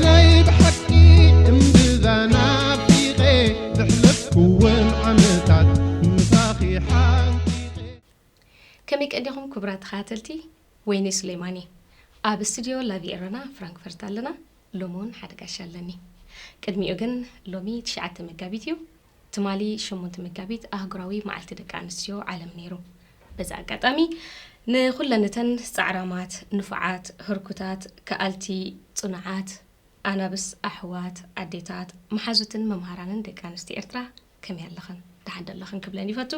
ናይ ብሓቂ እምብዛ ናፊቐ ዘሕለፍኩወን ዓመታት ምሳኺ ሓንቂቐ። ከመይ ቀኒኹም ክቡራት ተኸታተልቲ? ወይኒ ሱሌማን እየ። ኣብ ስቱድዮ ላቪ ኤረና ፍራንክፈርት ኣለና። ሎሚ እውን ሓደ ጋሻ ኣለኒ። ቅድሚኡ ግን ሎሚ ትሽዓተ መጋቢት እዩ። ትማሊ ሸሞንተ መጋቢት ኣህጉራዊ መዓልቲ ደቂ ኣንስትዮ ዓለም ነይሩ። በዚ ኣጋጣሚ ንኹለን እተን ጻዕራማት፣ ንፉዓት፣ ህርኩታት፣ ከኣልቲ፣ ጽኑዓት፣ ኣናብስ፣ ኣሕዋት፣ ኣዴታት፣ መሓዙትን መምሃራንን ደቂ ኣንስትዮ ኤርትራ ከመይ ኣለኽን? ደሓን ዶ ኣለኽን ክብለን ይፈቱ።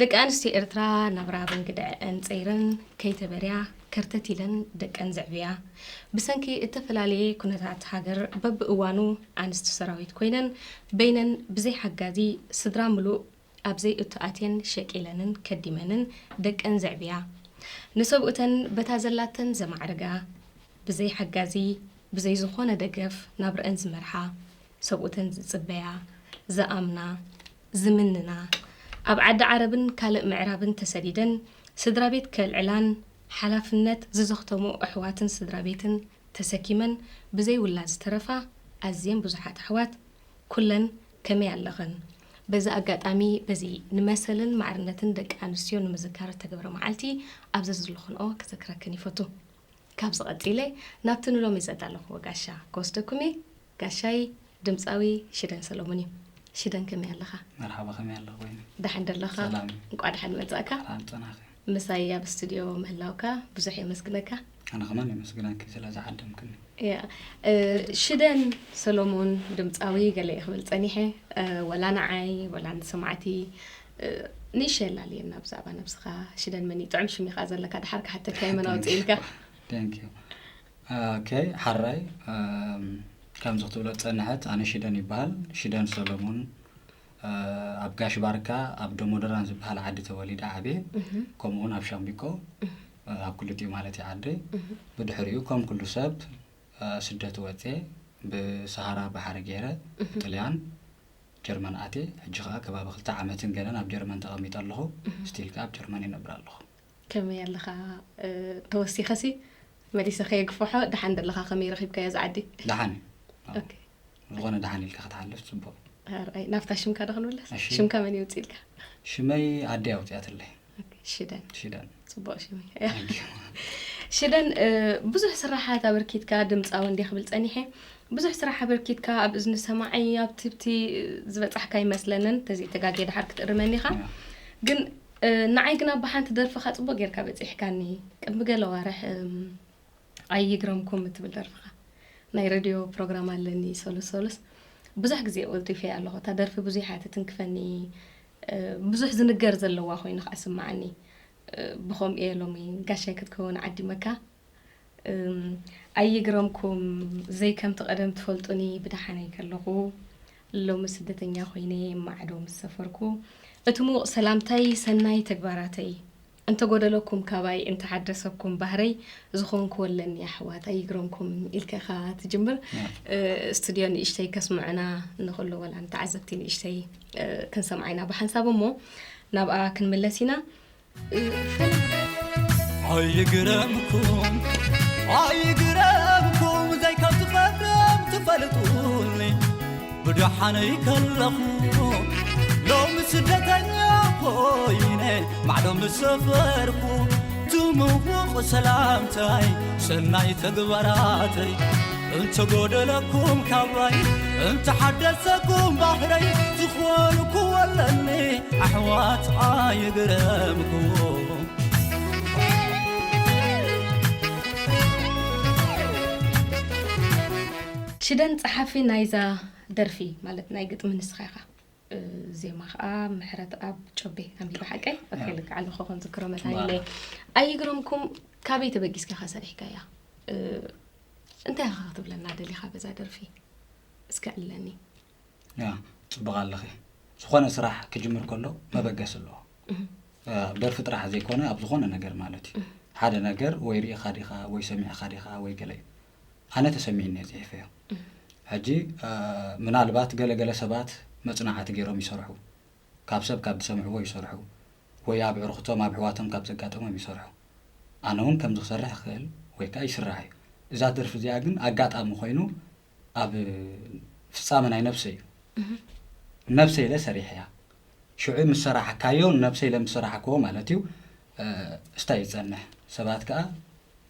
ደቂ ኣንስትዮ ኤርትራ ናብራ ብእንግድዐን ጸይረን ከይተበርያ ከርተት ኢለን ደቀን ዘዕብያ። ብሰንኪ እተፈላለየ ኩነታት ሃገር በብእዋኑ ኣንስቲ ሰራዊት ኮይነን በይነን ብዘይ ሓጋዚ ስድራ ምሉእ ኣብ ዘይእቱ ኣትየን ሸቂለንን ከዲመንን ደቀን ዘዕብያ። ንሰብኡተን በታ ዘላተን ዘማዕርጋ፣ ብዘይ ሓጋዚ ብዘይ ዝኾነ ደገፍ ናብረአን ዝመርሓ፣ ሰብኡተን ዝጽበያ፣ ዝኣምና፣ ዝምንና፣ ኣብ ዓዲ ዓረብን ካልእ ምዕራብን ተሰዲደን ስድራ ቤት ከልዕላን ሓላፍነት ዝዘኽተሙ ኣሕዋትን ስድራ ቤትን ተሰኪመን ብዘይ ውላድ ዝተረፋ ኣዝየን ብዙሓት ኣሕዋት፣ ኩለን ከመይ ኣለኽን? በዚ ኣጋጣሚ በዚ ንመሰልን ማዕርነትን ደቂ ኣንስትዮ ንምዝካር እተገብረ መዓልቲ ኣብዚ ዘለኹንኦ ክዘክረክን ይፈቱ። ካብዚ ቀጺለ ናብቲ ንሎሚ ዘዳለኹዎ ጋሻ ክወስደኩም እየ። ጋሻይ ድምጻዊ ሽደን ሰሎሞን እዩ። ሽደን ከመይ ኣለኻ? መርሓባ፣ ከመይ ኣለኺ ወይኒ? ደሓን ዶ ኣለኻ? ሰላም። እንቋዕ ደሓን መጻእካ። ሰላም ጸናኺ። ምሳይ ኣብ ስቱድዮ ምህላውካ ብዙሕ የመስግነካ። ኣነ ከማን የመስግነኪ ስለ ዝዓደምክኒ። ያ፣ እ፣ ሽደን ሰሎሞን ድምጻዊ ገለ እየ ክብል ጸኒሐ፣ እ፣ ወላ ንዓይ፣ ወላ ንሰማዕቲ፣ እ፣ ንእሽተይ ኣላልየና ብዛዕባ ነብስኻ። ሽደን መን እዩ? ጥዑም ሽም እዩ ከኣ ዘለካ፣ ደሓር ክሓተካ እየ መን ኣውጽእ ኢልካ። Thank you። ኦኬ፣ ሓራይ፣ እም፣ ከምዚ ክትብሎ ዝጸንሐት፣ ኣነ ሽደን ይበሃል፣ ሽደን ሰሎሞን። እ፣ ኣብ ጋሽ ባርካ፣ ኣብ ደሞደራን ዝበሃል ዓዲ ተወሊደ ዓብየ፣ እህ። ከምኡ እውን ኣብ ሻምቢቆ፣ እህ። እ፣ ኣብ ክልቲኡ ማለት እዩ ዓደይ። እህ። ብድሕሪኡ ከም ኩሉ ሰብ፣ እ፣ ስደት ወፅየ፣ ብሰሃራ ባሕሪ ገይረ፣ እህ። ጥልያን፣ ጀርመን ኣትየ፣ ሕጂ ኸዓ ከባቢ ክልተ ዓመትን ገለን ኣብ ጀርመን ተቐሚጠ ኣለኹ። እህ። ስቲል ከኣ ኣብ ጀርመን ይነብር ኣለኹ። ከመይ ኣለኻ? እ፣ ተወሲኸሲ መሊሰ ከየግፍሖ፣ ደሓን ደለኻ? ከመይ ረኺብካዮ እዚ ዓዲ? ደሓን እዩ። ኣዎ። ኦኬ። ዝኾነ ደሓን ኢልካ ክትሓልፍ ጽቡቕ። ኣርኣይ፣ ናብታ ሽምካ ዶ ክንምለስ? እሺ። ሽምካ መን ይውጽእ ኢልካ? ሽመይ ኣደይ ኣውጽኣትለይ። ኦኬ፣ ሽደን። ሽደን። ጽቡቕ ሽም እዩ። Thank you። ሽደን፣ እ፣ ብዙሕ ስራሓት ኣበርኪትካ፣ ድምጻዊ እንድየ ክብል ጸኒሐ። ብዙሕ ስራሕ ኣበርኪትካ፣ ኣብ እዝኒ ሰማዒ፣ ኣብ ትብቲ ዝበጻሕካ ኣይመስለንን፣ ተዘይተጋግየ ድሓር ክትእርመኒ ኢኻ። ያ። ግን፣ እ፣ ንዓይ ግና ብሓንቲ ደርፍኻ ጽቡቕ ጌርካ በጺሕካኒ። ቅድሚ ገለ ኣዋርሕ፣ እም፣ ኣይግረምኩም እትብል ደርፍኻ፣ ናይ ሬድዮ ፕሮግራም ኣለኒ ሰሉስ ሰሉስ፣ ብዙሕ ግዜ ወልጢፈያ ኣለኹ። እታ ደርፊ ብዙሕ እያ ትትንክፈኒ፣ እ፣ ብዙሕ ዝንገር ዘለዋ ኮይኑ ከኣ ስምዓኒ። እ፣ ብኸምኡ እየ ሎሚ ጋሻይ ክትከውን ዓዲመካ። እም፣ ኣይግረምኩም፣ ዘይከምቲ ቀደም ትፈልጡኒ ብደሓነይ ከለኹ፣ ሎሚ ስደተኛ ኮይነ ማዕዶ ምስ ሰፈርኩ፣ እቲ ምዉቕ ሰላምታይ ሰናይ ተግባራተይ፣ እንተጎደለኩም ካባይ፣ እንተሓደሰኩም ባህረይ፣ ዝኾንኩዎ ኣለኒ ኣሕዋት፣ ኣይግረምኩም ኢልካ ኢኻ ትጅምር። ያ። እ፣ ስቱድዮ ንእሽተይ ከስምዑና ንኽእሉ፣ ወላ ንተዓዘብቲ ንእሽተይ፣ እ፣ ክንሰምዓ ኢና ብሓንሳብ እሞ ናብኣ ክንምለስ ኢና። ኣይግረምኩም፣ ኣይግረምኩም፣ ዘይከም ትቐደም ትፈልጡኒ። ብደሓነይ ከለኹ ሎሚ ስደተኛ ኮይነ ማዕዶ ምስ ሰፈርኩ፣ ትምውቕ ሰላምታይ ሰናይ ተግባራተይ እንተጎደለኩም ካባይ፣ እንተሓደሰኩም ባህረይ፣ ዝኾንኩዎ ኣለኒ ኣሕዋት ኣይግረምኩም። ሽደን ጸሓፊ ናይዛ ደርፊ፣ ማለት ናይ ግጥሚ ንስኻ ኢኻ። እ፣ ዜማ ኸኣ ምሕረትኣብ ጮቤ ኣንቢባ ሓቀይ? ኦኬ፣ ያ። ልክዕ ኣለኹ፣ ክዝክሮ መታን እምበኣር። ኢለ። ኣይግረምኩም፣ ካበይ ተበጊስካ ኢኻ ሰሪሕካያ? እ፣ እንታይ ኢኻ ክትብለና ደሊኻ በዛ ደርፊ? እስከ ዕልለኒ። ያ፣ ጽቡቕ ኣለኺ። ዝኾነ ስራሕ ክጅምር ከሎ መበገሲ ኣለዎ። እህ። እ፣ ኣብ ደርፊ ጥራሕ ዘይኮነ ኣብ ዝኾነ ነገር ማለት እዩ። እህ። ሓደ ነገር ወይ ርኢኻ ዲኻ ወይ ሰሚዕኻ ዲኻ ወይ ገለ እዩ። ኣነ ተሰሚዕኒ እየ ጽሒፈዮ። እህ። ሕጂ፣ እ፣ ምናልባት ገለገለ ሰባት መጽናዕቲ ገይሮም ይሰርሑ። ካብ ሰብ ካብ ዝሰምዕዎ ይሰርሑ። ወይ ኣብ ኣዕሩኽቶም ኣብ ኣሕዋቶም ካብ ዘጋጠሞም ይሰርሑ። ኣነ እውን ከምዚ ክሰርሕ እኽእል ወይ ከኣ ይስራሕ እዩ። እዛ ደርፊ እዚኣ ግን ኣጋጣሚ ኮይኑ ኣብ ፍጻመ ናይ ነብሰይ እዩ። ነብሰይ ኢለ ሰሪሐያ። ሽዑ ምስ ሰራሕካዮ፣ ነብሰይ ኢለ ምስ ሰራሕክዎ ማለት እዩ፣ እ፣ እስታይ ይጸንሕ። ሰባት ከኣ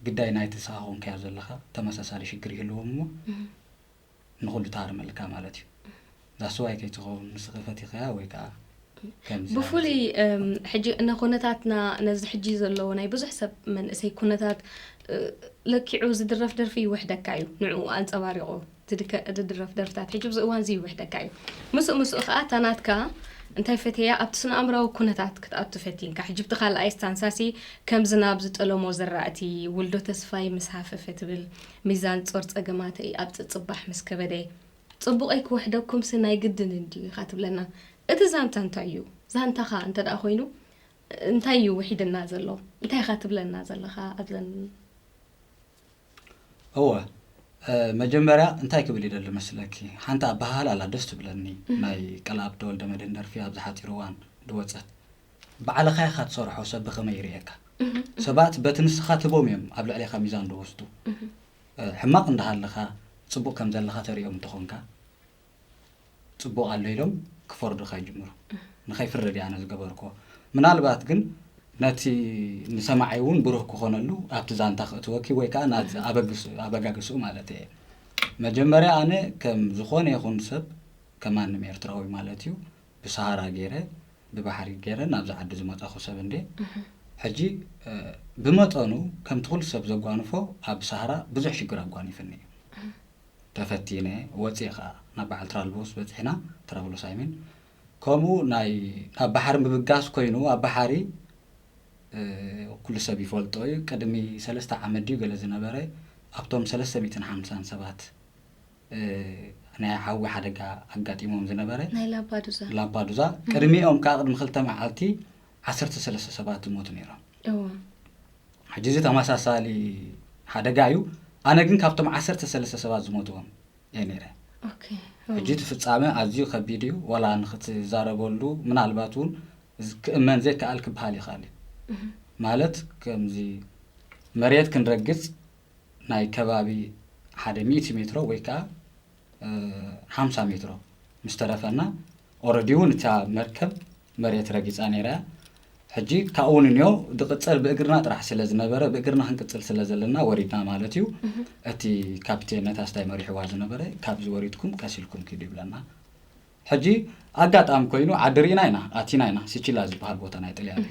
ግዳይ ናይቲ ንስኻ ኮንካዮ ዘለኻ ተመሳሳሊ ሽግር ይህልዎም እሞ፣ ንኹሉ ትሃርመልካ ማለት እዩ። ዛስዋይ ከይትኸውን ንስኺ ፈቲኽያ ወይ ከኣ ከምዚ ብፍሉይ፣ እም፣ ሕጂ ንኹነታትና፣ ነዚ ሕጂ ዘለዎ ናይ ብዙሕ ሰብ መንእሰይ ኩነታት፣ እ፣ ለኪዑ ዝድረፍ ደርፊ ይውሕደካ እዩ። ንዕኡ ኣንጸባሪቑ ዝድከ-፣ ዝድረፍ ደርፍታት ሕጂ ኣብዚ እዋን እዚ ይውሕደካ እዩ። ምስኡ ምስኡ ከኣ እታ ናትካ እንታይ ፈተያ ኣብቲ ስነ ኣእምራዊ ኩነታት ክትኣቱ ፈቲንካ። ሕጂ ብቲ ካልኣይ ስታንሳሲ ከም ዝናብ ዝጠለሞ ዝራእቲ፣ ውልዶ ተስፋይ ምስ ሃፈፈ ትብል፣ ሚዛን ጾር ጸገማተይ ኣብ ጽጽባሕ ምስ ከበደ፣ ጽቡቐይ ክውሕደኩምሲ ናይ ግድን እንድዩ ኢኻ ትብለና። እቲ ዛንታ እንታይ እዩ? ዛንታኻ እንተ ደኣ ኮይኑ እንታይ እዩ ውሒድና ዘሎ? እንታይ ኢኻ ትብለና ዘለኻ ኣብዘን? እወ፣ እ፣ መጀመርያ እንታይ ክብል ይደሊ መስለኪ? ሓንቲ ኣበሃህላ ኣላ ደስ ትብለኒ። ናይ ቀልኣብ ተወልደ መድህን ደርፊ ኣብዚ ሓጺር እዋን ዝወጸት። ባዕልኻ ኢኻ ትሰርሖ፣ ሰብ ብኸመይ ይርእየካ? ሰባት በቲ ንስኻ ትቦም እዮም ኣብ ልዕሌኻ ሚዛን ዝወስዱ። እ፣ ሕማቕ እንዳሃለኻ ጽቡቕ ከም ዘለኻ ተርእዮም እንተኾንካ፣ ጽቡቕ ኣሎ ኢሎም ክፈርዱኻ ይጅምሩ። ንኸይፍረድ እየ ኣነ ዝገበርክዎ። ምናልባት ግን ነቲ ንሰማዓይ እውን ብሩህ ክኾነሉ ኣብቲ ዛንታ ከእትወኪ ወይ ከኣ ናቲ ኣበግስ-፣ ኣበጋግስኡ ማለት እየ። መጀመርያ ኣነ ከም ዝኾነ ይኹን ሰብ፣ ከም ማንም ኤርትራዊ ማለት እዩ፣ ብሰሃራ ገይረ፣ ብባሕሪ ገይረ ናብዚ ዓዲ ዝመጻኹ ሰብ እንድየ። ሕጂ፣ እ፣ ብመጠኑ ከምቲ ኩሉ ሰብ ዘጓንፎ ኣብ ሰሃራ ብዙሕ ሽግር ኣጓኒፍኒ እዩ። ተፈቲነ ወፂኤ ከዓ ናብ በዓል ትራልቦስ በፂሕና፣ ትራብሎስ ኣይሚን። ከምኡ ናይ ናብ ባሕሪ ምብጋስ ኮይኑ ኣብ ባሕሪ፣ እ፣ ኩሉ ሰብ ይፈልጦ እዩ። ቅድሚ ሰለስተ ዓመት ድዩ ገለ ዝነበረ ኣብቶም ሰለስተ ሚእትን ሓምሳን ሰባት፣ እ፣ ናይ ሓዊ ሓደጋ ኣጋጢሞም ዝነበረ ናይ ላምፓዱዛ። ላምፓዱዛ፣ ቅድሚኦም ከዓ ቅድሚ ክልተ መዓልቲ ዓሰርተ ሰለስተ ሰባት ዝሞቱ ነይሮም። እዋ። ሕጂ እዚ ተመሳሳሊ ሓደጋ እዩ። ኣነ ግን ካብቶም ዓሰርተ ሰለስተ ሰባት ዝሞትዎም እየ ነይረ። ኦኬ። ሕጂ እቲ ፍጻመ ኣዝዩ ከቢድ እዩ። ዋላ ንክትዛረበሉ ምናልባት እውን ዝ-፣ ክእመን ዘይከኣል ክበሃል ይኽእል እዩ። ማለት ከምዚ መሬት ክንረግጽ ናይ ከባቢ ሓደ ሚእቲ ሜትሮ ወይ ከዓ፣ እ፣ ሓምሳ ሜትሮ ምስ ተረፈና፣ ኦረዲ እውን እታ መርከብ መሬት ረጊጻ ነይራ እያ። ሕጂ ካብኡ ንንዮ ዝቕጸል ብእግርና ጥራሕ ስለ ዝነበረ፣ ብእግርና ክንቅጽል ስለ ዘለና ወሪድና ማለት እዩ። እቲ ካፕቴን ነታ ስታይ መሪሕዋ ዝነበረ፣ "ካብዚ ወሪድኩም ቀስ ኢልኩም ኪዱ" ይብለና። ሕጂ ኣጋጣሚ ኮይኑ ዓዲ ርኢና ኢና፣ ኣቲና ኢና፣ ሲቺላ ዝበሃል ቦታ ናይ ጥልያን እዩ።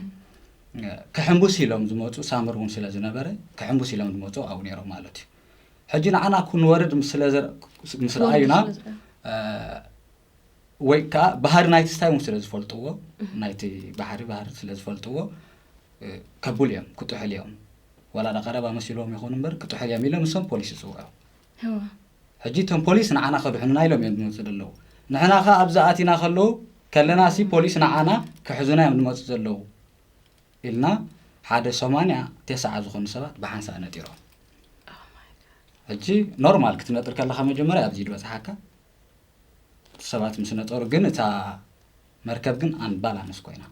ክሕምቡስ ኢሎም ዝመጹ ሳምር እውን ስለ ዝነበረ፣ ክሕምቡስ ኢሎም ዝመጹ ኣብኡ ነይሮም ማለት እዩ። ሕጂ ንዓና ክንወርድ ምስ ስለ ዘር-፣ ምስ ረኣዩና፣ ክወርዱ ስለ ዝረኣዩ። እ፣ ወይ ከዓ ባህሪ ናይቲ ስታይ እውን ስለ ዝፈልጥዎ፣ ናይቲ ባሕሪ ባህሪ ስለ ዝፈልጥዎ፣ እ፣ ከብሉ እዮም፣ ክጥሕሉ እዮም። ዋላ ዳ ቀረባ መሲልዎም ይኹን እምበር፣ ክጥሕሉ እዮም ኢሎም ንሶም ፖሊስ ይጽውዑ። እዋ። ሕጂ እቶም ፖሊስ ንዓና ከድሕኑና ኢሎም እዮም ዝመጹ ዘለዉ። ንሕና ኸኣ ኣብዚ ኣቲና ከለዉ፣ ከለና ሲ ፖሊስ ንዓና ክሕዙና እዮም ዝመጹ ዘለዉ ኢልና፣ ሓደ ሰማንያ ተስዓ ዝኾኑ ሰባት ብሓንሳእ ነጢሮም። Oh my God። ሕጂ ኖርማል ክትነጥር ከለኻ መጀመርያ ኣብዚ ድበጽሓካ ሰባት ምስ ነጠሩ ግን እታ መርከብ ግን ኣንባላንስ ኮይና።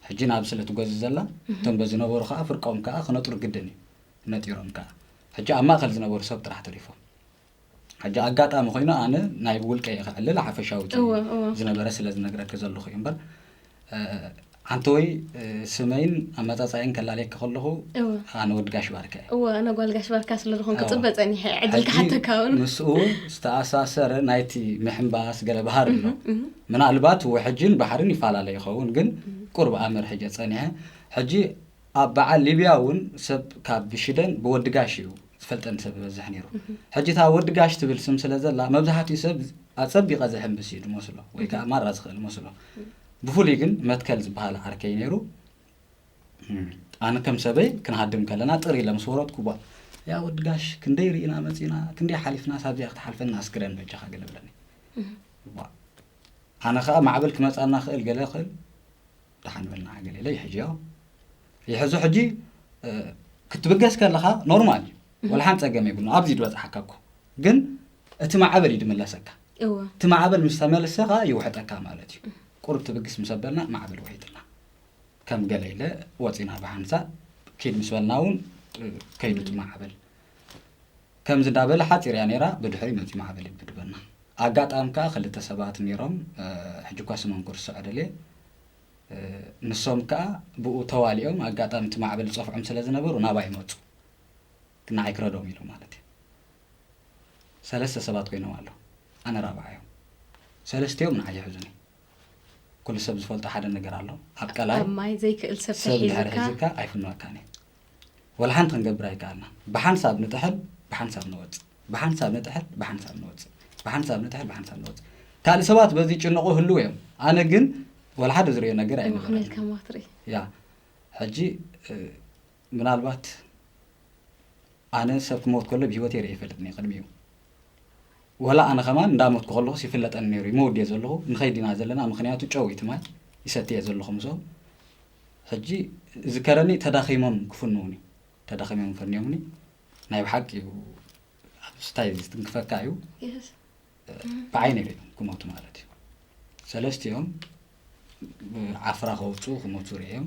ሕጂ ናብ ስለ ትጎዚ ዘላ፣ እቶም በዚ ዝነበሩ ከኣ ፍርቆም ከኣ ክነጥሩ ግድን እዩ። ነጢሮም ከኣ። ሕጂ ኣብ ማእከል ዝነበሩ ሰብ ጥራሕ ተሪፎም። ሕጂ ኣጋጣሚ ኮይኑ ኣነ ናይ ውልቀ እየ ክዕልል ሓፈሻዊ እቲ እወ፣ እወ። ዝነበረ ስለ ዝነግረኪ ዘለኹ እዩ እምበር፣ እ፣ ኣንተ ወይ፣ እ፣ ስመይን ኣመጻጻይን ከላለየኪ ከለኹ እወ። ኣነ ወዲ ጋሽ ባርካ እየ። እወ፣ ኣነ ጓል ጋሽ ባርካ ስለ ዝኾንኩ እወ። ጽበ ጸኒሐ እየ። ዕድል ሕጂ ክሓተካ እውን። ምስኡ ዝተኣሳሰረ ናይቲ ምሕንባስ ገለ ባህሪ ኣሎ። እህ፣ እህ። ምናልባት ውሕጅን ባሕርን ይፈላለ ይኸውን፣ ግን እህ። ቁርብ ኣመር ሕጂ ጸኒሐ። ሕጂ ኣብ በዓል ሊብያ እውን ሰብ ካብ ብሽደን ብወዲ ጋሽ እዩ ዝፈልጠኒ ሰብ ዝበዝሕ ነይሩ። እህ። ሕጂ እታ ወዲ ጋሽ ትብል ስም ስለ ዘላ፣ መብዛሕትኡ ሰብ ኣጸቢቐ ዝሕምብስ እዩ ዝመስሎ፣ ወይ ከዓ እህ። ማራ ዝኽእል መስሎ። እህ። ብፍሉይ ግን መትከል ዝበሃል ዓርከይ ነይሩ። እም፣ ኣነ ከም ሰበይ ክንሃድም ከለና ጥር ኢለ ምስ ወረድኩ፣ "ቧ፣ ያ ወዲ ጋሽ ክንደይ ርኢና መጺና፣ ክንደይ ሓሊፍና፣ ሳብዚኣ ክትሓልፈና ኣስግረን በጃኻ" ገለ ብለኒ። እህ። ቧ፣ ኣነ ኸኣ ማዕበል ክመጻና ክእል፣ ገለ ክእል፣ ደሓን በልና ገለ ኢለ ይሕጅዮ። ይሕዞ ሕጂ፣ እ፣ ክትብገስ ከለኻ ኖርማል እዩ። እህ። ወላ ሓንቲ ጸገም የብሉን። ኣብዚ ዝበጽሓካ እኮ። ግን እቲ ማዕበል እዩ ዝምለሰካ። እወ። እቲ ማዕበል ምስ ተመለሰ ኸኣ ይውሕጠካ ማለት እዩ። እህ። ቁሩብ ትብግስ ምስ ኣበልና ማዕበል ውሒጥና። ከም ገለ ኢለ ወጺና ብሓንሳእ ኪድ ምስ በልና እውን፣ እ፣ ከይዱ እቲ እህ። ማዕበል። ከምዚ እንዳበለ ሓፂር እያ ነይራ። ብድሕሪ መፂ ማዕበል ይብድበና። ኣጋጣሚ ከዓ ክልተ ሰባት ነይሮም። ሕጂ እኳ ስሞም ክርስዖ ደልየ። ንሶም ከዓ ብኡ ተዋሊኦም ኣጋጣሚ እቲ ማዕበል ዝፀፍዖም ስለ ዝነበሩ ናባይ መፁ። ንዓይ ክረዶም ኢሉ ማለት እዩ። ሰለስተ ሰባት ኮይኖም ኣለዉ። ኣነ ራብዓዮም። ሰለስቲኦም ንዓይ ይሕዙኒ። ኩሉ ሰብ ዝፈልጦ ሓደ ነገር ኣሎ። ኣብ ቀላይ ኣብ ማይ ዘይክእል ሰብ ሰብ ድሕሪ ተሒዙካ ሒዙካ ኣይፍንወካን እዩ። ወላ ሓንቲ ክንገብር ኣይከኣልና። ብሓንሳብ ንጥሕል፣ ብሓንሳብ ንወጽእ። ብሓንሳብ ንጥሕል፣ ብሓንሳብ ንወጽእ። ብሓንሳብ ንጥሕል፣ ብሓንሳብ ንወጽእ። ካልእ ሰባት በዚ ይጭነቑ ህልው እዮም። ኣነ ግን ወላ ሓደ ዝርእዮ ነገር ኣይነበረን። ክነልካ ማትሪ። ያ ሕጂ ምናልባት ኣነ ሰብ ክሞት ከሎ ብህይወት የርኢ ይፈልጥኒ ቅድሚኡ። ወላ ኣነ ከማን እንዳሞትኩ ከለኹስ ይፍለጠኒ ነይሩ። ይመውድ እየ ዘለኹ፣ ንኸይድ ኢና ዘለና፣ ምኽንያቱ ጨው እዩ እቲ ማይ፣ ይሰቲ እየ ዘለኹ ምስኦም። ሕጂ ዝከረኒ ተዳኺሞም ክፍንውኒ፣ ተዳኺሞም ፈንዮምኒ። ናይ ብሓቂ እዩ ኣብ ስታይ ዝትንክፈካ እዩ። ብዓይነ ሪኦም ክሞቱ ማለት እዩ። ሰለስቲኦም ዓፍራ ከውፁ ክሞቱ ርእዮም።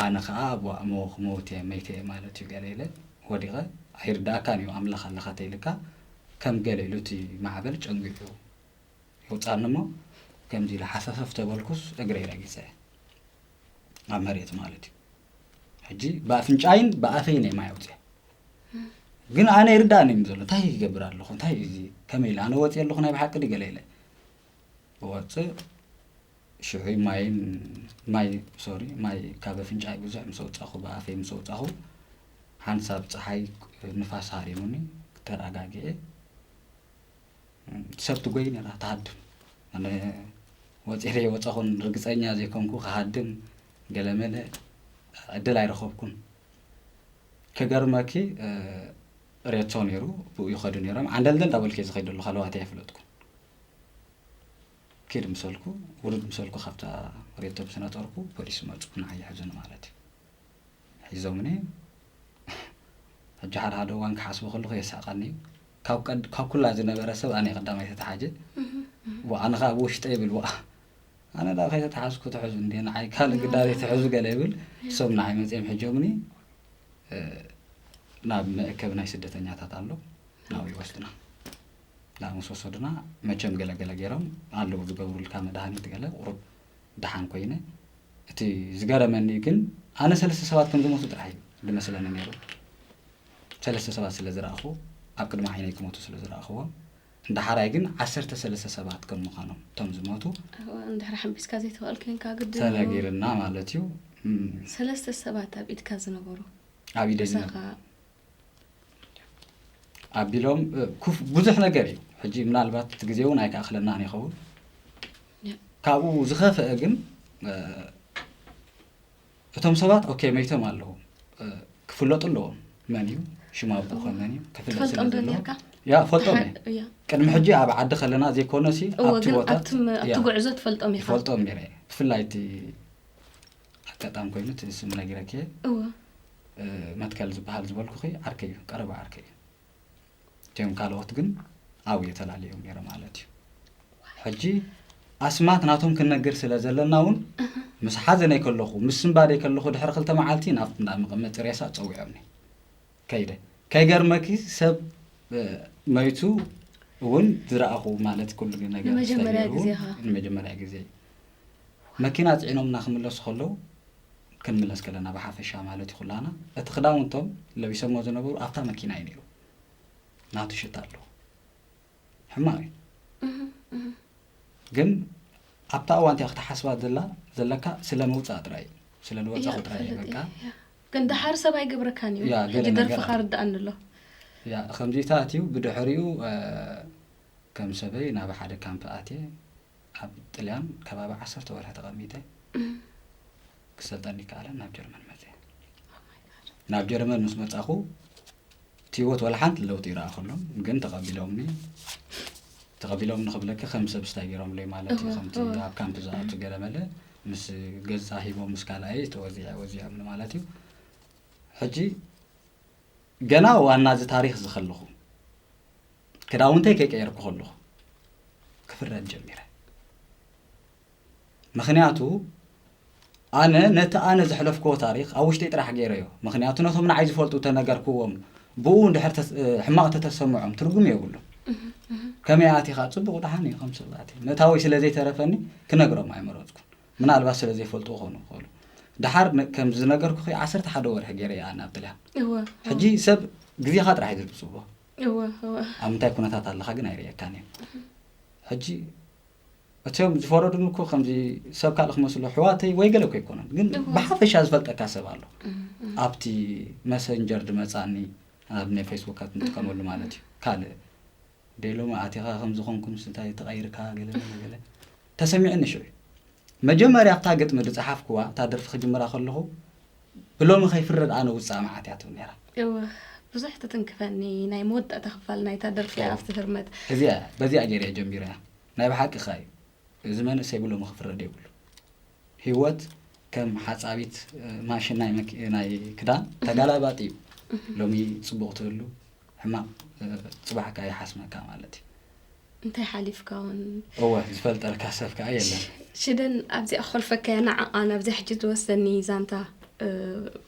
ኣነ ከዓ ኣቦ ኣሞ ክመውት እየ መይተ እየ ማለት እዩ ገለ ኢለ ወዲቐ። ኣይርዳእካን እዩ ኣምላኽ ኣለኻ ተይልካ ከም ገለ ኢሉ እቲ ማዕበል ጨንጊዑ የውፃኒ እሞ ከምዚ ኢለ ሓፈፈፍ ተበልኩስ እግረይ ረጊፀ ኣብ መሬት ማለት እዩ። ሕጂ ብኣፍንጫይን ብኣፈይን እየ ማይ ኣውፅአ። ግን ኣነ ይርዳእኒ እዩ ዘሎ እንታይ ይገብር ኣለኹ እንታይ እዚ ከመይ ኢለ ኣነ ወፂ ኣለኹ ናይ ብሓቂ ድገለ ኢለ ወፅእ ሽዑ ማይን ማይ ሶሪ ማይ ካብ ኣፍንጫይ ብዙሕ ምስ ኣውፃኹ ብኣፈይ ምስ ኣውፃኹ ሓንሳብ ፀሓይ ንፋስ ሃሪሙኒ ተረጋጊዐ። ሰብ ትጎይ ነራ ትሃድም ኣነ ወፂረ ወፀኹን ርግፀኛ ዘይኮንኩ ክሃድም ገለመለ ዕድል ኣይረኸብኩን። ክገርመኪ ሬቶ ነይሩ ብኡ ይኸዱ ነይሮም ዓንደልደል ዳበልከ ዝኸይድ ኣለኹ ኣለዋት ኣይፍለጥኩን። ኪድ ምሰልኩ ውርድ ምሰልኩ ካብታ ሬቶ ምስ ነጠርኩ ፖሊስ መፁ ንዓይ ይሕዙኒ ማለት እዩ። ሒዞምኒ ሕጂ ሓደ ሓደ እዋን ክሓስቦ ከለኹ የሳቐኒ እዩ። ካብ ቀድ ካብ ኩላ ዝነበረ ሰብ ኣነ ቀዳማይ ተተሓጀ። ወ ኣነ ከዓ ብውሽጠ ይብል ወ ኣነ ዳ ከይተተሓዝኩ ትሕዙ እንዲ ንዓይ ካልእ ግዳሪ ትሕዙ ገለ ይብል። እሶም ንዓይ መፅኦም ሕጆምኒ ናብ መእከብ ናይ ስደተኛታት ኣሎ ናብኡ ይወስዱና። ናብ ምስ ወሰዱና መቸም ገለገለ ገይሮም ኣለዉ ዝገብሩልካ መድሃኒት ገለ ቁሩብ ደሓን ኮይነ። እቲ ዝገረመኒ ግን ኣነ ሰለስተ ሰባት ከም ዝሞቱ ጥራሕ እዩ ዝመስለኒ ነይሩ። ሰለስተ ሰባት ስለ ዝረኣኹ ኣብ ቅድሚ ዓይነይ ክሞቱ ስለ ዝረኣኹዎም እንዳ ሓራይ ግን ዓሰርተ ሰለስተ ሰባት ከም ምዃኖም እቶም ዝሞቱ እንድሕር ሓንቢስካ ዘይትኽእል ኮንካ ግድን እዩ። ተነጊርና ማለት እዩ። ሰለስተ ሰባት ኣብ ኢድካ ዝነበሩ ኣብ ኢደይ ዝነበሩ ኣቢሎም ብዙሕ ነገር እዩ። ሕጂ ምናልባት እቲ ግዜ እውን ኣይከኣኽለናን ይኸውን። ካብኡ ዝኸፍአ ግን እቶም ሰባት ኦኬ መይቶም ኣለዉ። ክፍለጡ ኣለዎም። መን እዩ ሽም ኣቦ ከ መን እዩ ክፍለጥ ስለ ዘለዎ። ያ ፈልጦም እየ። ቅድሚ ሕጂ ኣብ ዓዲ ከለና ዘይኮነ ሲ ኣብቲ ቦታ ኣብቲ ጉዕዞ ትፈልጦም ኢኻ። ፈልጦም ነይረ። ብፍላይ እቲ ኣጋጣሚ ኮይኑ እቲ ስም ነጊረኪ እየ። መትከል ዝበሃል ዝበልኩኺ ዓርከይ እዩ፣ ቀረባ ዓርከይ እዩ። እቲኦም ካልኦት ግን ኣብኡ እየ ተላልዮም ነይረ ማለት እዩ። ሕጂ ኣስማት ናቶም ክንነግር ስለ ዘለና እውን ምስ ሓዘነይ ከለኹ ምስ ስንባደይ ከለኹ ድሕሪ ክልተ መዓልቲ ናብቲ እንዳ መቐመጢ ሬሳ ፀዊዖምኒ ከይደ። ከይገርመኪ ሰብ መይቱ እውን ዝረኣኹ ማለት ኩሉ ነገር ንመጀመርያ ግዜ እዩ። መኪና ፅዒኖምና ክምለሱ ከለዉ ክንምለስ ከለና ብሓፈሻ ማለት እዩ ኩላና እቲ ክዳውንቶም ለቢሶሞ ዝነበሩ ኣብታ መኪና እዩ ነይሩ። ናቱ ሽታ ኣለዎ። ሕማቕ እዩ። ግን ኣብታ እዋን እቲኣ ክትሓስባ ዘላ ዘለካ ስለ ምውፃእ ጥራይ እዩ። ስለ ዝወፃኹ ጥራይ እዩ በቃ። ግን ደሓር ሰብ ኣይገብረካን እዩ። ሕጂ ደርፍኻ ርዳኣኒ ኣሎ። ያ ከምዚታት እዩ ብድሕሪኡ ከም ሰበይ ናብ ሓደ ካምፕ ኣትየ ኣብ ጥልያን ከባቢ ዓሰርተ ወርሒ ተቐሚጠ ክሰልጠኒ ይከኣለ ናብ ጀርመን መፅየ። ናብ ጀርመን ምስ መፃኹ እቲ ህይወት ዋላ ሓንቲ ለውጢ ይረኣኸሎም ግን ተቐቢሎምኒ። ተቐቢሎምኒ ክብለኪ ከም ሰብ ስታይ ገይሮምለይ ማለት እዩ። ከምቲ ኣብ ካምፕ ዝኣቱ ገለ መለ ምስ ገዛ ሂቦም ምስ ካልኣየ ተወዚዐ ወዚዖምኒ ማለት እዩ። ሕጂ ገና ዋና እዚ ታሪኽ እዚ ከለኹ ክዳውንተይ ከይቀየርኩ ከለኹ ክፍረድ ጀሚረ። ምኽንያቱ ኣነ ነቲ ኣነ ዘሕለፍክዎ ታሪኽ ኣብ ውሽጠይ ጥራሕ ገይረዮ። ምኽንያቱ ነቶም ንዓይ ዝፈልጡ ተነገርክዎም ብኡ እንድሕር ተስ- ሕማቕ ተተሰምዖም ትርጉም የብሉን። ከመይ ኣቲኻ ጽቡቕ ደሓን እዩ ከም ሰባት እዩ። መእታወይ ስለ ዘይተረፈኒ ክነግሮም ኣይመረጽኩን። ምናልባት ስለ ዘይፈልጡ ክኾኑ ይኽእሉ። ደሓር ነ- ከም ዝነገርኩኺ ዓሰርተ ሓደ ወርሒ ገይረ እየ ኣነ ኣብ ጥልያን። እወ ሕጂ ሰብ ግዜኻ ጥራሕ እዩ ዝብጽዎ። እወ እወ ኣብ ምንታይ ኩነታት ኣለኻ ግን ኣይርእየካን እዩ። ሕጂ እቶም ዝፈረዱን እኮ ከምዚ ሰብ ካልእ ክመስሉ ኣሕዋተይ ወይ ገለ እኮ ኣይኮነን፣ ግን እወ። ብሓፈሻ ዝፈልጠካ ሰብ ኣሎ። ኣብቲ መሰንጀር ድመጻኒ ኣብ ናይ ፌስቡክ ንጥቀመሉ ማለት እዩ። ካልእ ደይ ሎሚ ኣቲኻ ከም ዝኾንኩም እንታይ ተቐይርካ ገለ ገለ ገለ ተሰሚዕኒ ሽዑ እዩ። መጀመርያ ኣብታ ግጥሚ ዝጸሓፍኩዋ እታ ደርፊ ክጅምራ ከለኹ ብሎሚ ከይፍረድ ኣነ ውጻእ መዓት እያ ትብል ነይራ። እወ ብዙሕ ትትንክፈኒ ናይ መወዳእታ ክፋል ናይታ ደርፊ እወ። ኣብቲ ህርመት እዚኣ በዚኣ ገይረ እየ ጀሚረያ። ናይ ብሓቂ ኸ እዩ እዚ መንእሰይ ብሎሚ ክፍረድ የብሉ። ህይወት ከም ሓጻቢት እ፣ ማሽን ናይ መኪ- ናይ ክዳን ተጋላባጢ እዩ። ሎሚ ጽቡቕ ትህሉ ሕማቕ እ፣ ጽባሕ ከኣ ይሓስመካ ማለት እዩ። እንታይ ሓሊፍካ እውን እወ ዝፈልጠልካ ሰብ ከኣ የለን። ሽደን ኣብዚኣ ክኾልፈካያ ንዓኣ ናብዚኣ ሕጂ ዝወሰኒ ዛንታ እ፣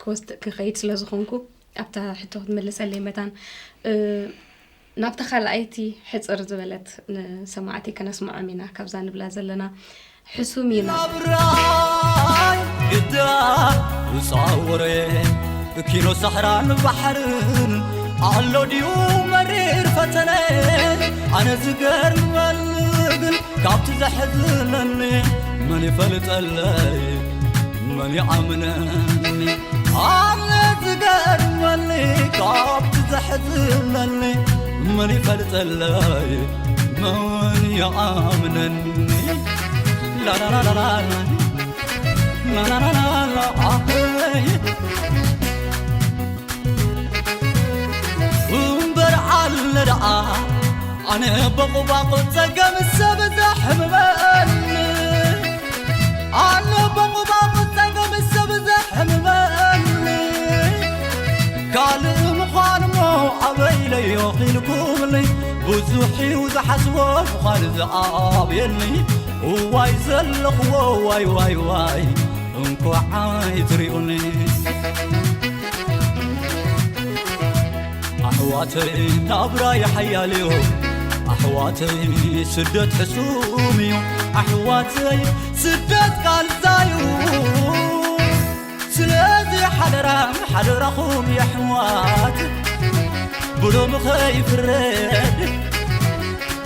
ክወስድ ክኸይድ ስለ ዝኾንኩ ኣብታ ሕቶ ክትምልሰለይ መታን እ፣ ናብታ ካልኣይቲ ሕፅር ዝበለት ንሰማዕቲ ከነስምዖም ኢና ካብዛ ንብላ ዘለና ሕሱም እዩ ናብ ናብራይ ግዳ ውፃወረ ኪኖ ሳሕራን ባሕርን ኣሎ ድዩ መሪር ፈተነ ኣነ ዝገርመል ግን ካብቲ ዘሕዝነኒ መን ይፈልጠለይ መን ይኣምነኒ ኣነ ዝገርመኒ ካብቲ ዘሕዝነኒ መን ይፈልጠለይ መን ይኣምነኒ ላላላላላ ላላላላላ ኣኸይ እምበር ኣለ ደኣ ኣነ በቑባቑ ጸገም ሰብ ዘሕምመኒ ኣነ በቑባቑ ጸገም ሰብ ዘሕምመኒ ካልእ ምዃን እሞ ኣበይ ለዮ ኺልኩምኒ ብዙሕ እዩ ዝሓስቦ ምዃን ዝኣብየኒ እዋይ ዘለኽዎ ዋይ ዋይ ዋይ እንኳዓይ ትሪኡኒ ኣሕዋተይ ናብራ ይሓያል እዩ ኣሕዋተይ ስደት ሕሱም እዩ ኣሕዋተይ ስደት ቃልዛዩ ስለዚ ሓደራ ሓደራኹም የሕዋት ብሎም ኸይፍረድ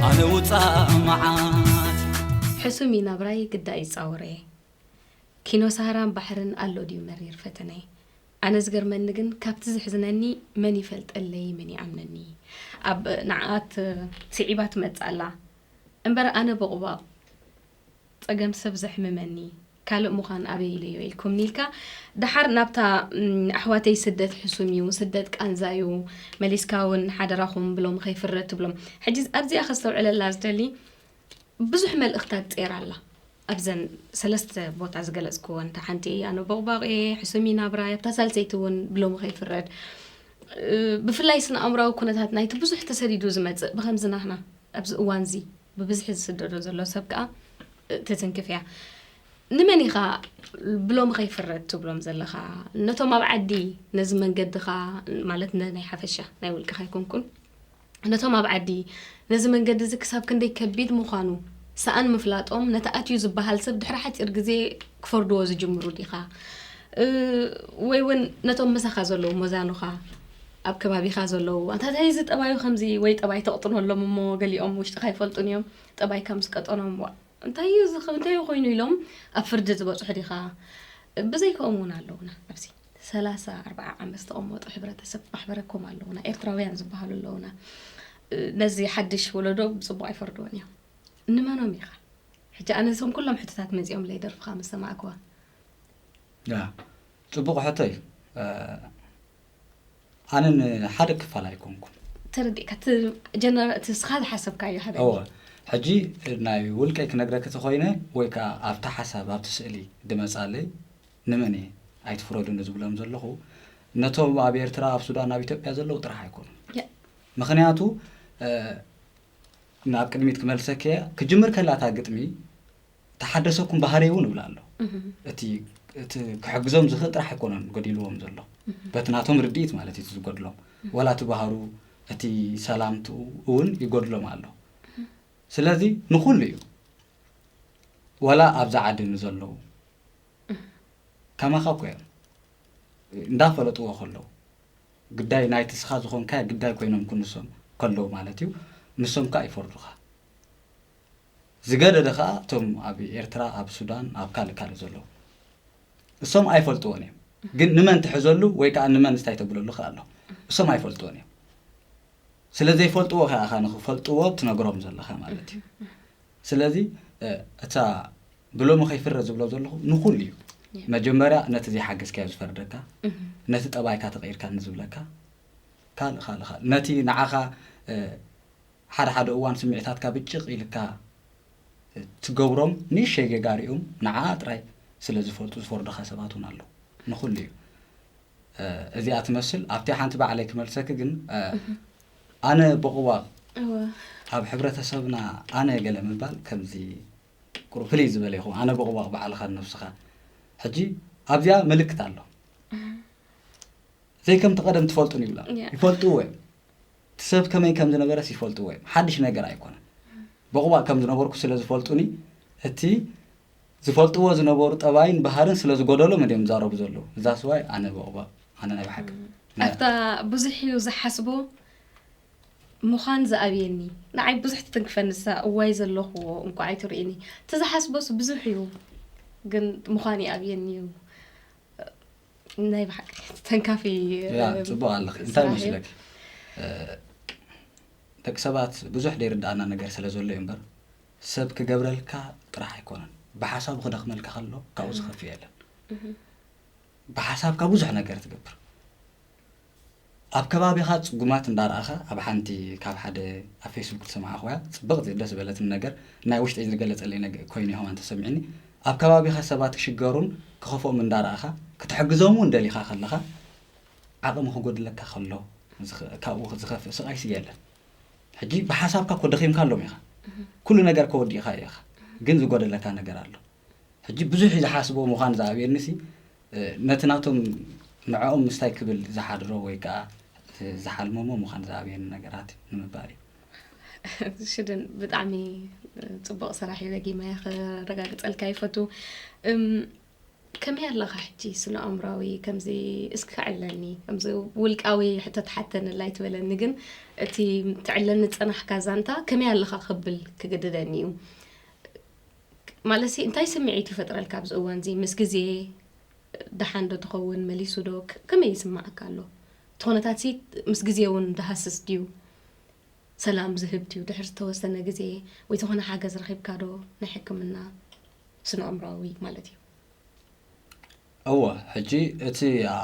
ኣነ ውፃእ መዓት ሕሱም እዩ ናብራይ ግዳ ይፃወረ ኪኖ ሳህራን ባሕርን ኣሎ ድዩ መሪር ፈተነይ ኣነ ዝገርመኒ ግን ካብቲ ዝሕዝነኒ መን ይፈልጠለይ መን ይኣምነኒ ኣብ ንዓት ስዒባ ትመፅእ ኣላ እምበር ኣነ በቑባቕ ፀገም ሰብ ዘሕምመኒ ካልእ ምዃን ኣበይ ኢለዮ ኢልኩምኒ ኢልካ ደሓር ናብታ ኣሕዋተይ ስደት ሕሱም እዩ ስደት ቃንዛ እዩ መሊስካ እውን ሓደራኹም ብሎም ከይፍረድ ትብሎም ሕጂ ኣብዚኣ ከስተውዕለላ ዝደሊ ብዙሕ መልእኽታት ጼራ ኣላ ኣብዘን ሰለስተ ቦታ ዝገለፅክወን እታ ሓንቲ ኣነ ቦቕባቕ እየ ሕሱም እዩ ናብራይ ኣብታ ሳልሰይቲ እውን ብሎም ከይፍረድ ብፍላይ ስነ ኣእምራዊ ኩነታት ናይቲ ብዙሕ ተሰዲዱ ዝመፅእ ብከምዚ ናህና ኣብዚ እዋንዚ ብብዝሒ ዝስደዶ ዘሎ ሰብ ከዓ ትትንክፍ እያ ንመን ኢኻ ብሎም ከይፍረድ ትብሎም ዘለኻ ነቶም ኣብ ዓዲ ነዚ መንገድኻ ማለት ናይ ሓፈሻ ናይ ውልቅኻ ኣይኮንኩን ነቶም ኣብ ዓዲ ነዚ መንገዲ እዚ ክሳብ ክንደይ ከቢድ ምዃኑ ሰኣን ምፍላጦም ነቲ ኣትዩ ዝበሃል ሰብ ድሕሪ ሓፂር ግዜ ክፈርድዎ ዝጅምሩ ዲኻ ወይ እውን ነቶም ምሳኻ ዘለዉ መዛኑኻ ኣብ ከባቢኻ ዘለዉ ኣንታ እንታይ እዚ ጠባዩ ከምዚ ወይ ጠባይ ተቕጥኖሎም እሞ ገሊኦም ውሽጥኻ ይፈልጡን እዮም ጠባይካ ምስ ቀጠኖም እንታይ እዩ እዚ እንታይ እዩ ኮይኑ ኢሎም ኣብ ፍርዲ ዝበፅሑ ዲኻ ብዘይከኦም እውን ኣለውና ኣብዚ ሰላሳ ኣርባዓ ዓመት ዝተቐመጡ ሕብረተሰብ ማሕበረኮም ኣለውና ኤርትራውያን ዝበሃሉ ኣለውና ነዚ ሓድሽ ወለዶ ብፅቡቅ ኣይፈርድዎን እዮም ንመኖም ኢኻ ሕጂ ኣነ እዞም ኩሎም ሕቶታት መፂኦም ለይ ደርፍኻ ምስ ሰማዕክዋ ያ ጽቡቕ ሕቶ እዩ። ኣነ ንሓደ ክፋል ኣይኮንኩን። ተረዲእካ እቲ ጀነራ እቲ እስኻ ዝሓሰብካዮ ሃበኒ። እወ ሕጂ ናይ ውልቀይ ክነግረኪ ተኾይነ ወይ ከዓ ኣብቲ ሓሳብ ኣብቲ ስእሊ ድመጻለይ ንመን እየ ኣይትፍረዱኒ ዝብሎም ዘለኹ ነቶም ኣብ ኤርትራ ኣብ ሱዳን ኣብ ኢትዮጵያ ዘለዉ ጥራሕ ኣይኮኑን። ያ። ምኽንያቱ ናብ ቅድሚት ክመልሰኪ እየ ክጅምር ከላ እታ ግጥሚ ተሓደሰኩም ባህረይ እውን እብላ ኣሎ እቲ እቲ ክሕግዞም ዝኽእል ጥራሕ ኣይኮነን ጎዲልዎም ዘሎ፣ በቲ ናቶም ርድኢት ማለት እዩ ዝጎድሎም። ወላ እቲ ባህሩ፣ እቲ ሰላምትኡ እውን ይጎድሎም ኣሎ። ስለዚ ንኹሉ እዩ፣ ወላ ኣብዛ ዓዲ ንዘለዉ ከማኻ እኮ እዮም፣ እንዳፈለጥዎ ከለዉ፣ ግዳይ ናይቲ ስኻ ዝኾንካ ግዳይ ኮይኖም ክንሶም ከለዉ ማለት እዩ። ንሶም ከኣ ይፈርዱኻ። ዝገደደ ከኣ እቶም ኣብ ኤርትራ፣ ኣብ ሱዳን፣ ኣብ ካልእ ካልእ ዘለዉ፣ እሶም ኣይፈልጥዎን እዮም። ግን ንመን ትሕዘሉ ወይ ከኣ ንመን እንታይ ተብለሉ ከኣ ኣሎ፣ እሶም ኣይፈልጥዎን እዮም። ስለ ዘይፈልጥዎ ከኣ ንኽፈልጥዎ ትነግሮም ዘለኻ ማለት እዩ። ስለዚ እታ ብሎሚ ከይፍረ ዝብሎ ዘለኹ ንኹሉ እዩ። መጀመርያ ነቲ ዘይሓገዝካዮ ዝፈርደካ፣ ነቲ ጠባይካ ተቐይርካ ንዝብለካ፣ ካልእ ካልእ ካልእ ነቲ ንዓኻ ሓደ ሓደ እዋን ስምዒታትካ ብጭቕ ኢልካ ትገብሮም ንእሽተይ ጌጋ ሪኦም ንዓ ጥራይ ስለ ዝፈልጡ ዝፈርዱኻ ሰባት እውን ኣለዉ። ንኹሉ እዩ። እዚኣ ትመስል ኣብቲ ሓንቲ ባዕለይ ክመልሰኪ ግን፣ ኣነ ቦቕባቕ ኣብ ሕብረተሰብና ኣነ ገለ ምባል ከምዚ ቁሩብ ፍልይ ዝበለ ይኸውን። ኣነ ቦቕባቕ ባዕልኻ ነብስኻ። ሕጂ ኣብዚኣ ምልክት ኣሎ። ዘይከምቲ ቀደም ትፈልጡን ይብላ። ይፈልጥዎ እዮም። እቲ ሰብ ከመይ ከም ዝነበረስ ይፈልጥዎ እዮም። ሓድሽ ነገር ኣይኮነን። ቦቕባቕ ከም ዝነበርኩ ስለ ዝፈልጡኒ፣ እቲ ዝፈልጥዎ ዝነበሩ ጠባይን ባህርን ስለ ዝጎደሎም እዮም ዝዛረቡ ዘለዉ። እዛ ስዋይ ኣነ ቦቕባቕ፣ ኣነ ናይ ብሓቂ ናይ ኣብታ ብዙሕ እዩ ዝሓስቦ ምዃን ዝኣብየኒ። ንዓይ ብዙሕ ትትንክፈኒ ንሳ፣ እዋይ ዘለኹዎ እንኳ ኣይትርእኒ። እቲ ዝሓስቦስ ብዙሕ እዩ፣ ግን ምዃን ይኣብየኒ እዩ። ናይ ብሓቂ ተንካፊ፣ ያ፣ እ፣ ጽቡቕ ኣለኺ። እንታይ ስራሕ እዩ። መስለኪ? እ፣ ደቂ ሰባት ብዙሕ ዘይርድኣና ነገር ስለ ዘሎ እዩ እምበር፣ ሰብ ክገብረልካ ጥራሕ ኣይኮነን። ብሓሳቡ ክደኽመልካ ከሎ ካብኡ ዝኸፍእ የለን። ብሓሳብካ ብዙሕ ነገር ትገብር። ኣብ ከባቢኻ ጽጉማት እንዳረኣኻ፣ ኣብ ሓንቲ ካብ ሓደ ኣብ ፌስቡክ ዝሰማዕኽዋ ጽብቕቲ ደስ ዝበለትኒ ነገር፣ ናይ ውሽጠይ ዝገለጸለይ ነገር ኮይኑ ይኸውን ተሰሚዕኒ። ኣብ ከባቢኻ ሰባት ክሽገሩን ክኸፍኦም እንዳረኣኻ፣ ክትሕግዞም እውን ደሊኻ ከለኻ፣ ዓቕሚ ክጎድለካ ከሎ፣ ዝኸ-፣ ካብኡ ዝኸፍእ ስቓይሲ የለን። ሕጂ ብሓሳብካ እኮ ደኺምካሎም ኢኻ። ኩሉ ነገር ከወዲእካ ኢኻ። ግን ዝጎደለካ ነገር ኣሎ። ሕጂ ብዙሕ እዩ ዝሓስቦ ምዃን ዝኣብየኒሲ፣ እ፣ ነቲ ናቶም ንዕኦም ምስታይ ክብል ዝሓድሮ ወይ ከኣ፣ እ፣ ዝሓልሞሞ ምዃን ዝኣብየኒ ነገራት ንምባል እዩ። ሽደን ብጣዕሚ ጽቡቕ ስራሕ እዩ ደጊመ ክረጋግጸልካ ይፈቱ። እም፣ ከመይ ኣለኻ ሕጂ ስነ ኣእምራዊ? ከምዚ እስኪ ከዕለኒ፣ ከምዚ ውልቃዊ ሕቶ ተሓተኒ ኣይትበለኒ፣ ግን እቲ ትዕለኒ ዝጸናሕካ ዛንታ ከመይ ኣለኻ ክብል ክግድደኒ እዩ። ማለትሲ እንታይ ስምዒት ይፈጥረልካ ኣብዚ እዋን እዚ? ምስ ግዜ ደሓን ዶ ትኸውን? መሊሱ ዶ? ከ-፣ ከመይ ይስምዓካ ኣሎ? እቲ ኩነታትሲ ምስ ግዜ እውን ዝሃስስ ድዩ? ሰላም ዝህብ ድዩ? ድሕሪ ዝተወሰነ ግዜ ወይ ዝኾነ ሓገዝ ረኺብካ ዶ? ናይ ሕክምና ስነ ኣእምሮኣዊ ማለት እዩ። እወ፣ ሕጂ እቲ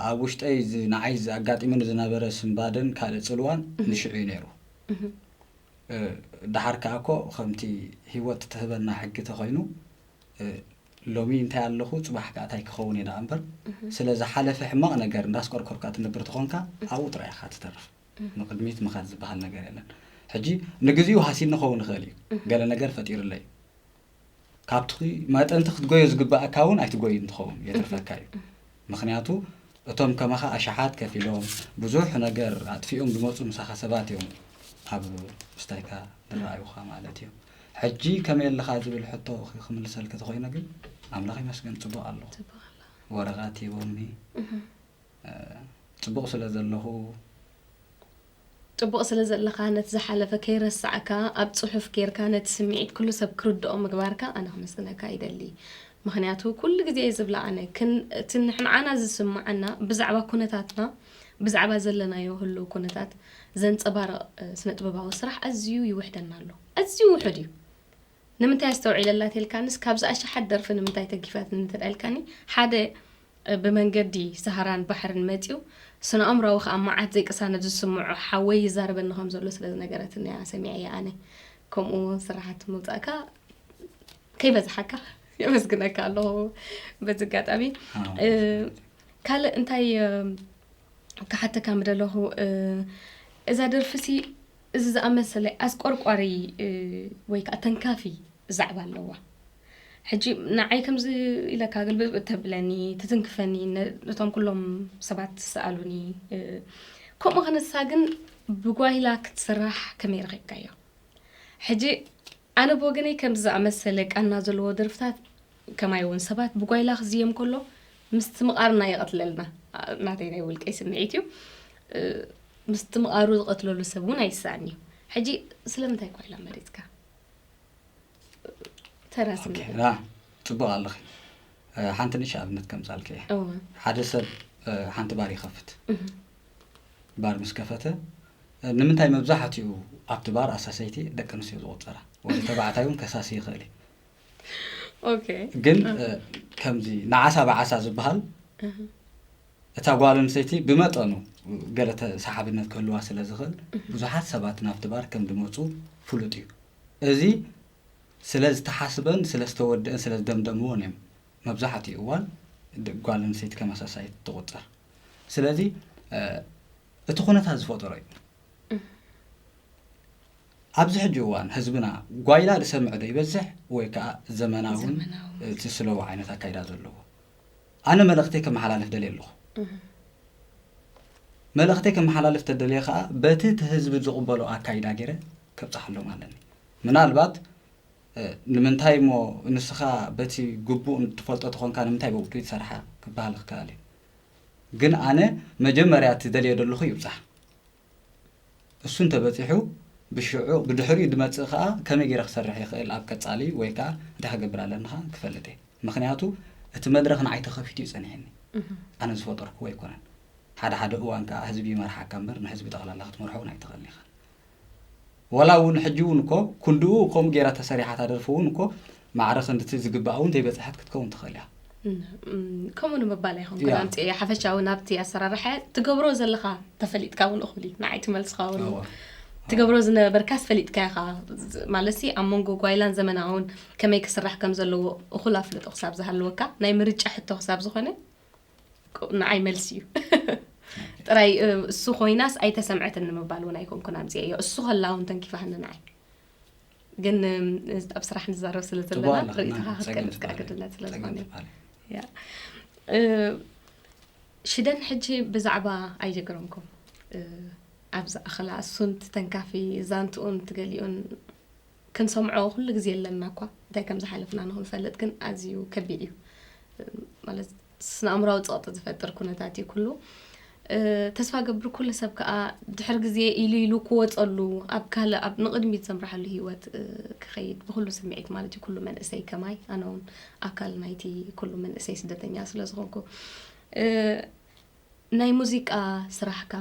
ኣብ ውሽጠይ ዝ-፣ ንዓይ ኣጋጢሙኒ ዝነበረ ስንባደን ካልእ ጽልዋን እህ። ንሽዑ እዩ ነይሩ። እህ። እ፣ ደሓር ከኣ እኮ ከምቲ ህይወት እትህበና ሕጊ ተኾይኑ፣ እ፣ ሎሚ እንታይ ኣለኹ፣ ጽባሕ ከኣ እንታይ ክኸውን እየ ደኣ እምበር፣ እህ። ስለ ዝሓለፈ ሕማቕ ነገር እንዳስቆርኮርካ ትነብር ተኾንካ፣ እህ። ኣብኡ ጥራይ ኢኻ ትተርፍ። እህ። ንቕድሚት ምኻድ ዝበሃል ነገር የለን። ሕጂ ንግዚኡ ሃሲኒ ክኸውን ይኽእል እዩ። እህ። ገለ ነገር ፈጢሩለይ። ካብቲ መጠንቲ ክትጎዮ ዝግባኣካ እውን ኣይትጎይን ትኸውን፣ የትርፈካ እዩ። እህ። ምኽንያቱ እቶም ከማኻ ኣሽሓት ከፊሎም፣ ብዙሕ ነገር ኣጥፊኦም ዝመጹ ምሳኻ ሰባት እዮም ኣብ ምስታይካ ዝረኣዩኻ ማለት እዮም። ሕጂ ከመይ ኣለኻ ዝብል ሕቶ ክ-፣ ክምልሰልኪ ተኾይነ ግን፣ ኣምላኽ ይመስገን ጽቡቕ ኣለኹ። ጽቡቕ ኣሎ። ወረቓት ሂቦምኒ። እህ። እ፣ ጽቡቕ ስለ ዘለኹ። ጽቡቕ ስለ ዘለኻ፣ ነቲ ዝሓለፈ ከይረሳዕካ፣ ኣብ ጽሑፍ ጌርካ ነቲ ስምዒት ኩሉ ሰብ ክርድኦ ምግባርካ ኣነ ከመስግነካ ይደሊ። ምኽንያቱ ኩሉ ግዜ እየ ዝብላ ኣነ፣ ክን-፣ እቲ ንሕንዓና ዝስምዓና ብዛዕባ ኩነታትና፣ ብዛዕባ ዘለናዮ ህልው ኩነታት ዘንጸባርቕ፣ እ፣ ስነ ጥበባዊ ስራሕ ኣዝዩ ይውሕደና ኣሎ። ኣዝዩ ውሑድ እዩ። ንምንታይ ኣስተውዒለላ ተልካንስ፣ ካብዚ ኣሽሓት ደርፊ ንምንታይ ተጊፋትኒ እንተ ኢልካኒ፣ ሓደ፣ እ፣ ብመንገዲ ሰሃራን ባሕርን መጺኡ፣ ስነ ኣእምሮኣዊ ከኣ መዓት ዘይቅሳነት ዝስምዖ ሓወይ ይዛረበኒ ከም ዘሎ ስለ ዝነገረትኒ እያ ሰሚዐያ ኣነ። ከምኡ ስራሓት ምውጻእካ ከይበዝሓካ የመስግነካ ኣለኹ በዚ ኣጋጣሚ። ኣዎ። እ፣ ካልእ እንታይ፣ እ፣ ክሓተካ ምደለኹ፣ እ፣ እዛ ደርፊሲ እዚ ዝኣመሰለ ኣስቆርቋሪ፣ እ፣ ወይ ከኣ ተንካፊ ዛዕባ ኣለዋ። ሕጂ ንዓይ ከምዚ ኢለካ ግልብጥ ተብለኒ፣ ትትንክፈኒ፣ ነ-፣ ነቶም ኩሎም ሰባት ዝሰኣሉኒ፣ እ፣ ከምኡ ከነሳ ግን ብጓይላ ክትስራሕ ከመይ ረኺብካዮ? ሕጂ ኣነ ብወገነይ ከምዚ ዝኣመሰለ ቃና ዘለዎ ደርፍታት፣ ከማይ እውን ሰባት ብጓይላ ክዝየም ከሎ ምስቲ ምቓርና ይቐትለልና። ናተይ ናይ ውልቀይ ስምዒት እዩ። እ፣ ምስቲ ምቓሩ ዝቐትለሉ ሰብ እውን ኣይስኣን እዩ። ሕጂ ስለምንታይ ጓይላ መሪጽካ? ተራ ኦኬ፣ ስምዒት። ና፣ ጽቡቕ ኣለኺ። እ፣ ሓንቲ ንእሽቶ ኣብነት ከምጻልኪ እየ። እወ። ሓደ ሰብ፣ እ፣ ሓንቲ ባር ይኸፍት። እህ። ባር ምስ ከፈተ፣ እ፣ ንምንታይ መብዛሕትኡ ኣብቲ ባር ኣሳሰይቲ ደቂ ኣንስትዮ ዝቑጸራ? ወዲ ተባዕታይ እውን ከሳሲ ይኽእል እዩ። ኦኬ። ግን፣ እ። እ፣ ከምዚ ንዓሳ ብዓሳ ዝበሃል፣ እህ። እታ ጓል ኣንስተይቲ ብመጠኑ ገለ ተሰሓብነት ክህልዋ ስለ ዝኽእል፣ እህ። ብዙሓት ሰባት ናብቲ ባር ከም ዝመጹ ፍሉጥ እዩ። እዚ ስለ ዝተሓስበን ስለ ዝተወደአን ስለ ዝደምደምዎን እዮም መብዛሕትኡ እዋን ድ-፣ ጓል ኣንስተይቲ ከም ኣሳሳይት ትቑጸር። ስለዚ፣ እ፣ እቲ ኩነታት ዝፈጠሮ እዩ። እህ። ኣብዚ ሕጂ እዋን ህዝብና ጓይላ ዝሰምዕ ዶ ይበዝሕ ወይ ከኣ ዘመናውን ዘመናዊ። እቲ ስሎው ዓይነት ኣካይዳ ዘለዎ? ኣነ መልእኽተይ ከመሓላልፍ ደልየ ኣለኹ። እህ። መልእኽተይ ከመሓላልፍ ተደልየ ከኣ በቲ እቲ ህዝቢ ዝቕበሎ ኣካይዳ ገይረ ከብጽሓሎም ኣለኒ። ምናልባት፣ እ፣ ንምንታይ እሞ ንስኻ በቲ ግቡእ ትፈልጦ ተኾንካ ንምንታይ ብኡ ትሰርሓ ክበሃል ክከኣል እዩ። ግን ኣነ መጀመርያ እቲ ደልየ ዘለኹ ይብጻሕ። እሱ እንተበጺሑ ብሽዑ፣ ብድሕሪኡ ዝመጽእ ከኣ ከመይ ገይረ ክሰርሕ ይኽእል ኣብ ቀጻሊ ወይ ከኣ እንታይ ክገብር ኣለኒ ከኣ ክፈልጥ እየ። ምኽንያቱ እቲ መድረኽ ንዓይ ተኸፊቱ እዩ ጸኒሕኒ። እህ። ኣነ ዝፈጠርክዎ ኣይኮነን። ሓደ ሓደ እዋን ከኣ ህዝቢ ይመርሓካ እምበር ንህዝቢ ጠቕላላ ክትመርሖ እውን ኣይትኽእልን ኢኻ። ወላ እውን ሕጂ እውን እኮ ክንድኡ ከምኡ ገይራ ተሰሪሓ እታ ደርፊ እውን እኮ ማዕረ ክንድቲ ዝግባእ እውን ዘይበጽሐት ክትከውን ትኽእል እያ። እም፣ እም፣ ከምኡ ንምባል ኣይኮንኩን እያ። ኣምጽኤ ሓፈሻዊ ናብቲ ኣሰራርሓ ትገብሮ ዘለኻ ተፈሊጥካ እውን እኹል እዩ። ንዓይ ትመልስኻ እውን እዎ። ትገብሮ ዝነበርካስ ፈሊጥካ ኢኻ። ዝ-፣ ማለትሲ ኣብ መንጎ ጓይላን ዘመናውን ከመይ ክስራሕ ከም ዘለዎ እኹል ኣፍልጦ ክሳብ ዝሃለወካ፣ ናይ ምርጫ ሕቶ ክሳብ ዝኾነ፣ ቁ-፣ ንዓይ መልሲ እዩ። ጥራይ፣ እ፣ እሱ ኮይናስ ኣይተሰምዐትን ንምባል እውን ኣይኮንኩን ኣምጽኤዮ። እሱ ከላ እውን ተንኪፋኒ ንዓይ። ግን፣ እም፣ ኣብ ስራሕ ንዛረብ ስለ ጽቡቕ ዘለና ኣለኻ፣ ርእይቶኻ ና፣ ጸገም ክትገልጽ ከኣ ትበሃል። ግድነት ስለ ጸገም ዝኾነ። ትበሃል። ያ። እ፣ ሽደን ሕጂ ብዛዕባ ኣይጀግረምኩም፣ እ፣ ኣብ ዝኣኽላ እሱን እቲ ተንካፊ ዛንትኡን እቲ ገሊኡን ክንሰምዖ ኩሉ ግዜ ኣለና እኳ፣ እንታይ ከም ዝሓለፍና ንኽንፈልጥ ግን ኣዝዩ ከቢድ እዩ። ማለት ስነ ኣእምራዊ ጸቕጢ ዝፈጥር ኩነታት እዩ ኩሉ። እ፣ ተስፋ ገብር ኩሉ ሰብ ከኣ ድሕሪ ግዜ ኢሉ ኢሉ ክወጸሉ፣ ኣብ ካልእ፣ ኣብ ንቕድሚት ዘምርሓሉ ህይወት፣ እ፣ ክኸይድ ብኩሉ ስምዒት ማለት እዩ። ኩሉ መንእሰይ ከማይ፣ ኣነ እውን ኣካል ናይቲ ኩሉ መንእሰይ ስደተኛ ስለ ዝኾንኩ፣ እ፣ ናይ ሙዚቃ ስራሕካ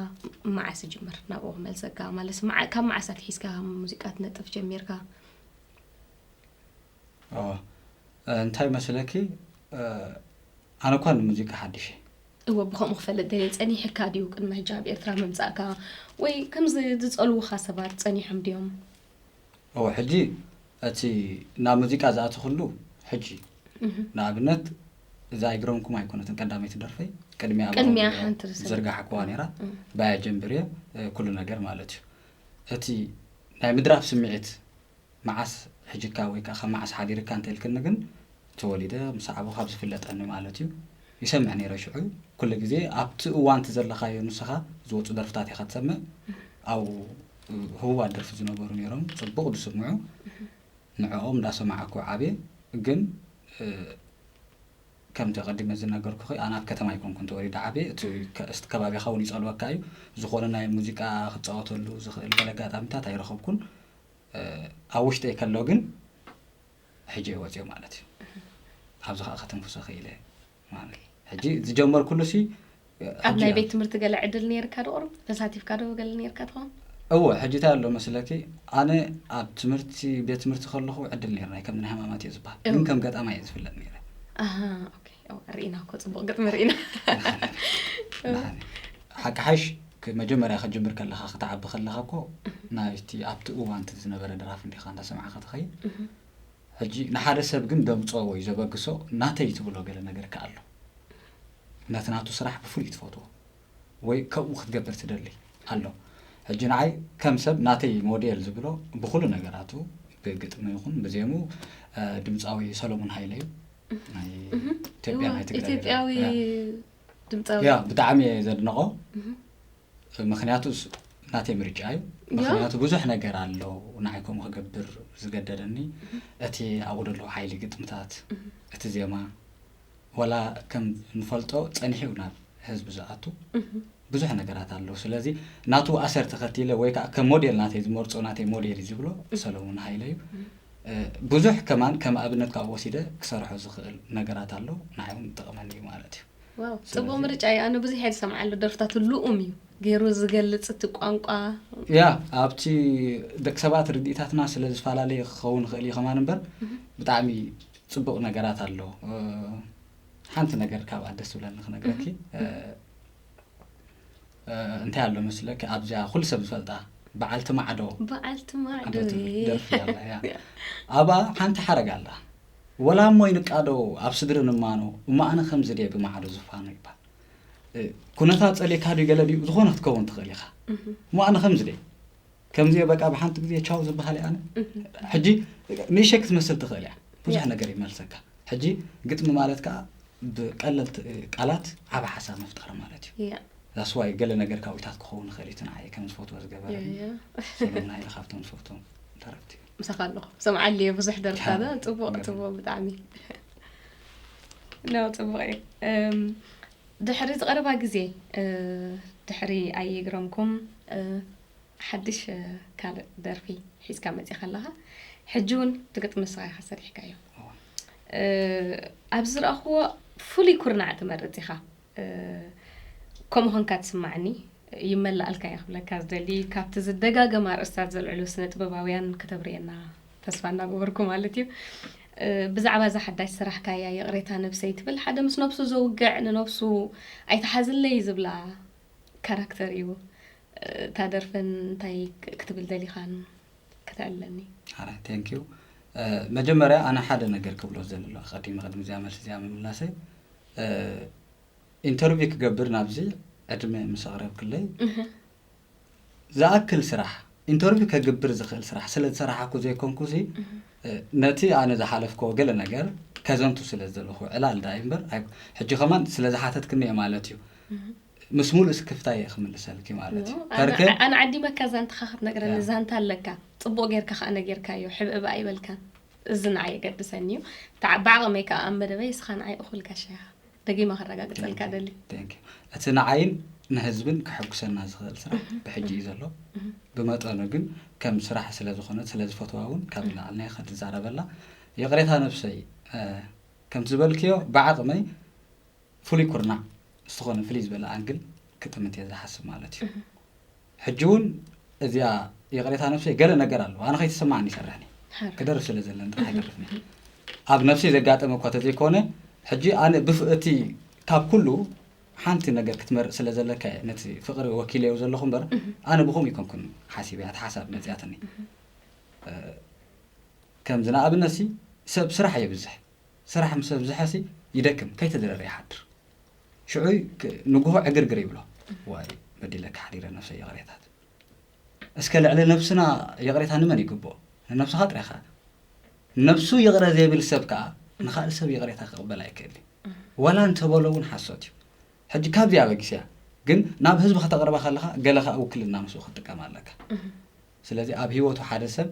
መዓስ ይጅምር? ናብኡ ክመልሰካ። ማለት መዓ-፣ ካብ መዓስ ኣትሒዝካ ሙዚቃ ትነጥፍ ጀሚርካ? ኦ፣ እ፣ እንታይ መስለኪ፣ እ፣ ኣነ እኳ ንሙዚቃ ሓድሽ እየ። እወ፣ ብኸምኡ ክፈልጥ ደልየ። ጸኒሕካ ድዩ ቅድሚ ሕጂ ኣብ ኤርትራ ምምጻእካ? ወይ ከምዚ ዝጸልዉኻ ሰባት ጸኒሖም ድዮም? እወ፣ ሕጂ እቲ ናብ ሙዚቃ ዝኣተኹሉ ሕጂ፣ እህ። ንኣብነት፣ እዛ ኣይግረምኩም ኣይኮነትን ቀዳመይቲ ደርፈይ፣ ቅድሚያ ቅድሚያ ብኣውዲዮ ሓንቲ ዝሰ-፣ ዝርጋሕክዋ ነይራ፣ እህ። ባያ ጀምብር እየ፣ እ፣ ኩሉ ነገር ማለት እዩ። እቲ ናይ ምድራፍ ስምዒት መዓስ ሕጅካ ወይ ከኣ ካብ መዓስ ሓዲርካ እንተልክኒ ግን፣ ተወሊደ ምስ ዓበኹ ካብ ዝፍለጠኒ ማለት እዩ። ይሰምዕ ነይረ ሽዑ። ኩሉ ግዜ ኣብቲ እዋን እቲ ዘለኻዮ ንስኻ ዝወጹ ደርፍታት ኢኻ ትሰምዕ። ኣብኡ ህቡባት ደርፊ ዝነበሩ ነይሮም፣ ጽቡቕ ዝስምዑ። ንዕኦም እንዳሰማዕኩ ዓብየ። ግን፣ እ፣ ከምቲ ቀዲመ ዝነገርኩኺ፣ ኣነ ኣብ ከተማ ኣይኮንኩን ተወሊደ ዓብየ። እቲ ከ-፣ እስቲ ከባቢኻ እውን ይጸልወካ እዩ። ዝኾነ ናይ ሙዚቃ ክትጻወተሉ ዝኽእል ገለ ኣጋጣሚታት ኣይረኸብኩን። እ፣ ኣብ ውሽጠይ ከሎ ግን ሕጂ እየ ወፂኦ ማለት እዩ። ኣብዚ ከዓ ከተንፍሶ ክኢለ ማለት እዩ። ሕጂ ዝጀመርኩሉ ሲ፣ እ፣ ኣብ ናይ ሕጂ ቤት ትምህርቲ ገለ ዕድል ነይርካ ዶ? ቁሩብ ተሳቲፍካ ዶ ገለ ነይርካ ትኸውን? እወ፣ ሕጂ እንታይ ኣሎ መስለኪ፣ ኣነ ኣብ ትምህርቲ፣ ቤት ትምህርቲ ከለኹ ዕድል ነይርና፣ ከም ናይ ሃማማት እየ ዝበሃል። እው። ግን ከም ገጣማይ እየ ዝፍለጥ ነይረ። ኣሃ፣ ኦኬ። እው፣ ርኢና እኮ፣ ጽቡቕ ግጥሚ ርኢና። ንሓኒ፣ ንሓኒ። ሓቂ ሓይሽ፣ ክ-፣ መጀመርያ ክትጅምር ከለኻ፣ ክትዓቢ ከለኻ እኮ፣ ናይቲ ኣብቲ እዋን እቲ ዝነበረ ደራፊ እንዲኻ እንዳሰማዕካ ትኸይድ። እህ። ሕጂ ንሓደ ሰብ ግን ደምጾ ወይ ዘበግሶ ናተይ ትብሎ ገለ ነገር ከኣ ኣሎ። ነቲ ናቱ ስራሕ ብፍሉይ ትፈትዎ ወይ ከምኡ ክትገብር ትደሊ ኣሎ። ሕጂ ንዓይ ከም ሰብ ናተይ ሞዴል ዝብሎ ብኹሉ ነገራቱ ብግጥሚ ይኹን ብዜሙ ድምፃዊ ሰሎሙን ሃይለ እዩ። ናይ ኢትዮጵያ ናይ ትግራይ ኢትዮጵያዊ ድምፃዊ ያ ብጣዕሚ እየ ዘድንቆ። ምክንያቱ ናተይ ምርጫ እዩ። ምክንያቱ ብዙሕ ነገር ኣሎ ንዓይ ከምኡ ክገብር ዝገደደኒ። እቲ ኣብኡ ደለዉ ሓይሊ ግጥምታት፣ እቲ ዜማ፣ ወላ ከም ንፈልጦ ፀኒሑ ናብ ህዝቢ ዝኣቱ ብዙሕ ነገራት ኣለዉ። ስለዚ ናቱ ኣሰር ተኸቲለ ወይ ከዓ ከም ሞዴል ናተይ ዝመርፆ ናተይ ሞዴል እዩ ዝብሎ ሰለሙን ሃይለ እዩ። ብዙሕ ከማን ከም ኣብነት ካብ ወሲደ ክሰርሖ ዝኽእል ነገራት ኣሎ። ንዓይ እውን ይጠቕመኒ እዩ ማለት እዩ። ዋው፣ ፅቡቅ ምርጫ እዩ። ኣነ ብዙሕ እየ ዝሰምዓሉ ደርፍታቱ ልኡም እዩ ገይሩ ዝገልፅ እቲ ቋንቋ። ያ ኣብቲ ደቂ ሰባት ርድኢታትና ስለ ዝፈላለየ ክኸውን ይኽእል እዩ ከማን እምበር ብጣዕሚ ፅቡቕ ነገራት ኣሎ። ሓንቲ ነገር ካብኣ ደስ ዝብለኒ ክነግረኪ። እንታይ ኣሎ መስለኪ ኣብዚኣ ኩሉ ሰብ ዝፈልጣ በዓልቲ ማዕዶ በዓልቲ ማዕዶ ማዕዶ ትብል ደርፊ ኣላ እያ። ኣብኣ ሓንቲ ሓረግ ኣላ። ወላ እሞ ይንቃዶ ኣብ ስድሪ ንማኖ እሞ ኣነ ከምዚ ድየ ብማዕዶ ዝፋኖ ይባል። ኩነታት ፀሌካ ድዩ ገለ ድዩ ዝኾነ ክትከውን ትኽእል ኢኻ። እሞ ኣነ ከምዚ ድየ ከምዚ እየ በቃ ብሓንቲ ግዜ ቻው ዝበሃል እየ ኣነ። ሕጂ ንእሸ ክትመስል ትኽእል እያ። ብዙሕ ነገር ይመልሰካ። ሕጂ ግጥሚ ማለት ከዓ ብቀለልቲ ቃላት ዓብ ሓሳብ ምፍጣር ማለት እዩ። ያ ዛስዋይ ገለ ነገር ካብታት ክኸውን ይኽእል እዩ። እቲ ንዓይ ከም ዝፈትዎ ዝገበረኒ ያ ሰሎሙን ሃይለ ካብቶም ዝፈትዎም ደረፍቲ እዩ። ምሳኻ ኣለኹ ሰምዓሊ እየ ብዙሕ ደርፍታት ያ፣ ፅቡቕ ገርም። ፅቡቕ ብጣዕሚ ነው ፅቡቕ እዩ። እም፣ ድሕሪ ዝቐረባ ግዜ እ፣ ድሕሪ ኣይግረምኩም እ፣ ሓድሽ እ፣ ካልእ ደርፊ ሒዝካ መፂኻ ኣለኻ። ሕጂ እውን ትግጥሚ ንስኻ ኢኻ ሰሪሕካዮ። እዋ። እ፣ ኣብ ዝረእኽዎ ፍሉይ ኩርናዕ ትመርፅ ኢኻ። እ፣ ከምኡ ኾንካ ትስማዕኒ ይመላእልካ እየ ክብለካ ዝደሊ። ካብቲ ዝደጋገም ኣርእስታት ዘልዕሉ ስነ ጥበባውያን ከተብርየና ተስፋ እናገበርኩ ማለት እዩ። እ፣ ብዛዕባ እዛ ሓዳሽ ስራሕካያ ይቕሬታ ነብሰይ ትብል ሓደ ምስ ነብሱ ዘውግዕ ንነብሱ ኣይትሓዝለይ ዝብላ ካራክተር እዩ። እ፣ እታ ደርፈን እንታይ ክ- ክትብል ደሊኻን ከተዕልለኒ? ኣረ ቴንክ ዩ። መጀመርያ ኣነ ሓደ ነገር ክብሎ ዘለሎ ቀዲመ ቅድሚ እዚኣ መልሲ እዚኣ ምምላሰይ ኢንተርቪው ክገብር ናብዚ ዕድመ ምስ ኣቕረብክለይ ዝኣክል ስራሕ ኢንተርቪው ከግብር ዝኽእል ስራሕ ስለ ዝሰራሓኩ ዘይኮንኩ ሲ ነቲ ኣነ ዝሓለፍኮ ገለ ነገር ከዘንቱ ስለ ዝደለኹ ዕላል ዳ እምበር ኣይ- ሕጂ ከማን ስለ ዝሓተትክኒ እየ ማለት እዩ። ምስ ሙሉእ ስክፍታ እየ ክምልሰልኪ ማለት እዩ። ከርከ ኣነ ዓዲመካ ዛንትኻ ክትነግረኒ ያ። ዛንታ ኣለካ። ፅቡቅ ጌርካ ከዓ ነጌርካዮ ሕብእብ ኣይበልካን። እዚ ንዓይ የገድሰኒ እዩ። ተዓ- ብዓቕመይ ከዓ ኣብ መደበይ እስኻ ንዓይ እኹል ጋሻ ኢኻ። ደጊማ ከረጋግፀልካ ደሊ። Thank you። እቲ ንዓይን ንህዝብን ከሐጉሰና ዝኽእል ስራሕ ብሕጂ እዩ ዘሎ። ብመጠኑ ግን ከም ስራሕ ስለ ዝኾነት ስለ ዝፈትዋ እውን ካብ ዝለዓልናዮ ከትዛረበላ ይቕሬታ ነብሰይ። ከምቲ ዝበልክዮ ብዓቕመይ ፍሉይ ኩርናዕ ዝኾነ ፍልይ ዝበለ ኣንግል ክጥምት እየ ዝሓስብ ማለት እዩ። ሕጂ እውን እዚኣ ይቕሬታ ነብሰይ ገለ ነገር ኣለዎ ኣነ ከይተሰማዕኒ ይሰርሕኒ ክደርፍ ስለ ዘለኒ ጥራሕ ይደርፍኒ ኣብ ነብሰይ ዘጋጠመ እኳ ተዘይኮነ ሕጂ ኣነ ብፍ እቲ ካብ ኩሉ ሓንቲ ነገር ክትመርእ ስለ ዘለካ እየ ነቲ ፍቕሪ ወኪለዮ ዘለኹ እምበር ኣነ ብኸምኡ ይኮንኩን ሓሲበ እያ ሓሳብ መፅያትኒ። ከምዚ ንኣብነት ሲ ሰብ ስራሕ የብዝሕ ስራሕ ምስ ኣብዝሐ ሲ ይደክም ከይተደረረ ይሓድር ሽዑ ንግሆ ዕግርግር ይብሎ ዋይ በዲለካ ሓዲረ ነብሰይ ይቕሬታት እስከ ልዕሊ ነብስና ይቕሬታ ንመን ይግብኦ ንነብስኻ ጥራይኻ ነብሱ ይቕረ ዘይብል ሰብ ከዓ ንኻልእ ሰብ ይቕሬታ ክቕበል ኣይክእል ዋላ እንተበሎ እውን ሓሶት እዩ ሕጂ ካብዚ ኣበጊስያ ግን ናብ ህዝቢ ከተቕርባ ከለኻ ገለ ከዓ ውክልና ምስኡ ክትጥቀም ኣለካ ስለዚ ኣብ ህይወቱ ሓደ ሰብ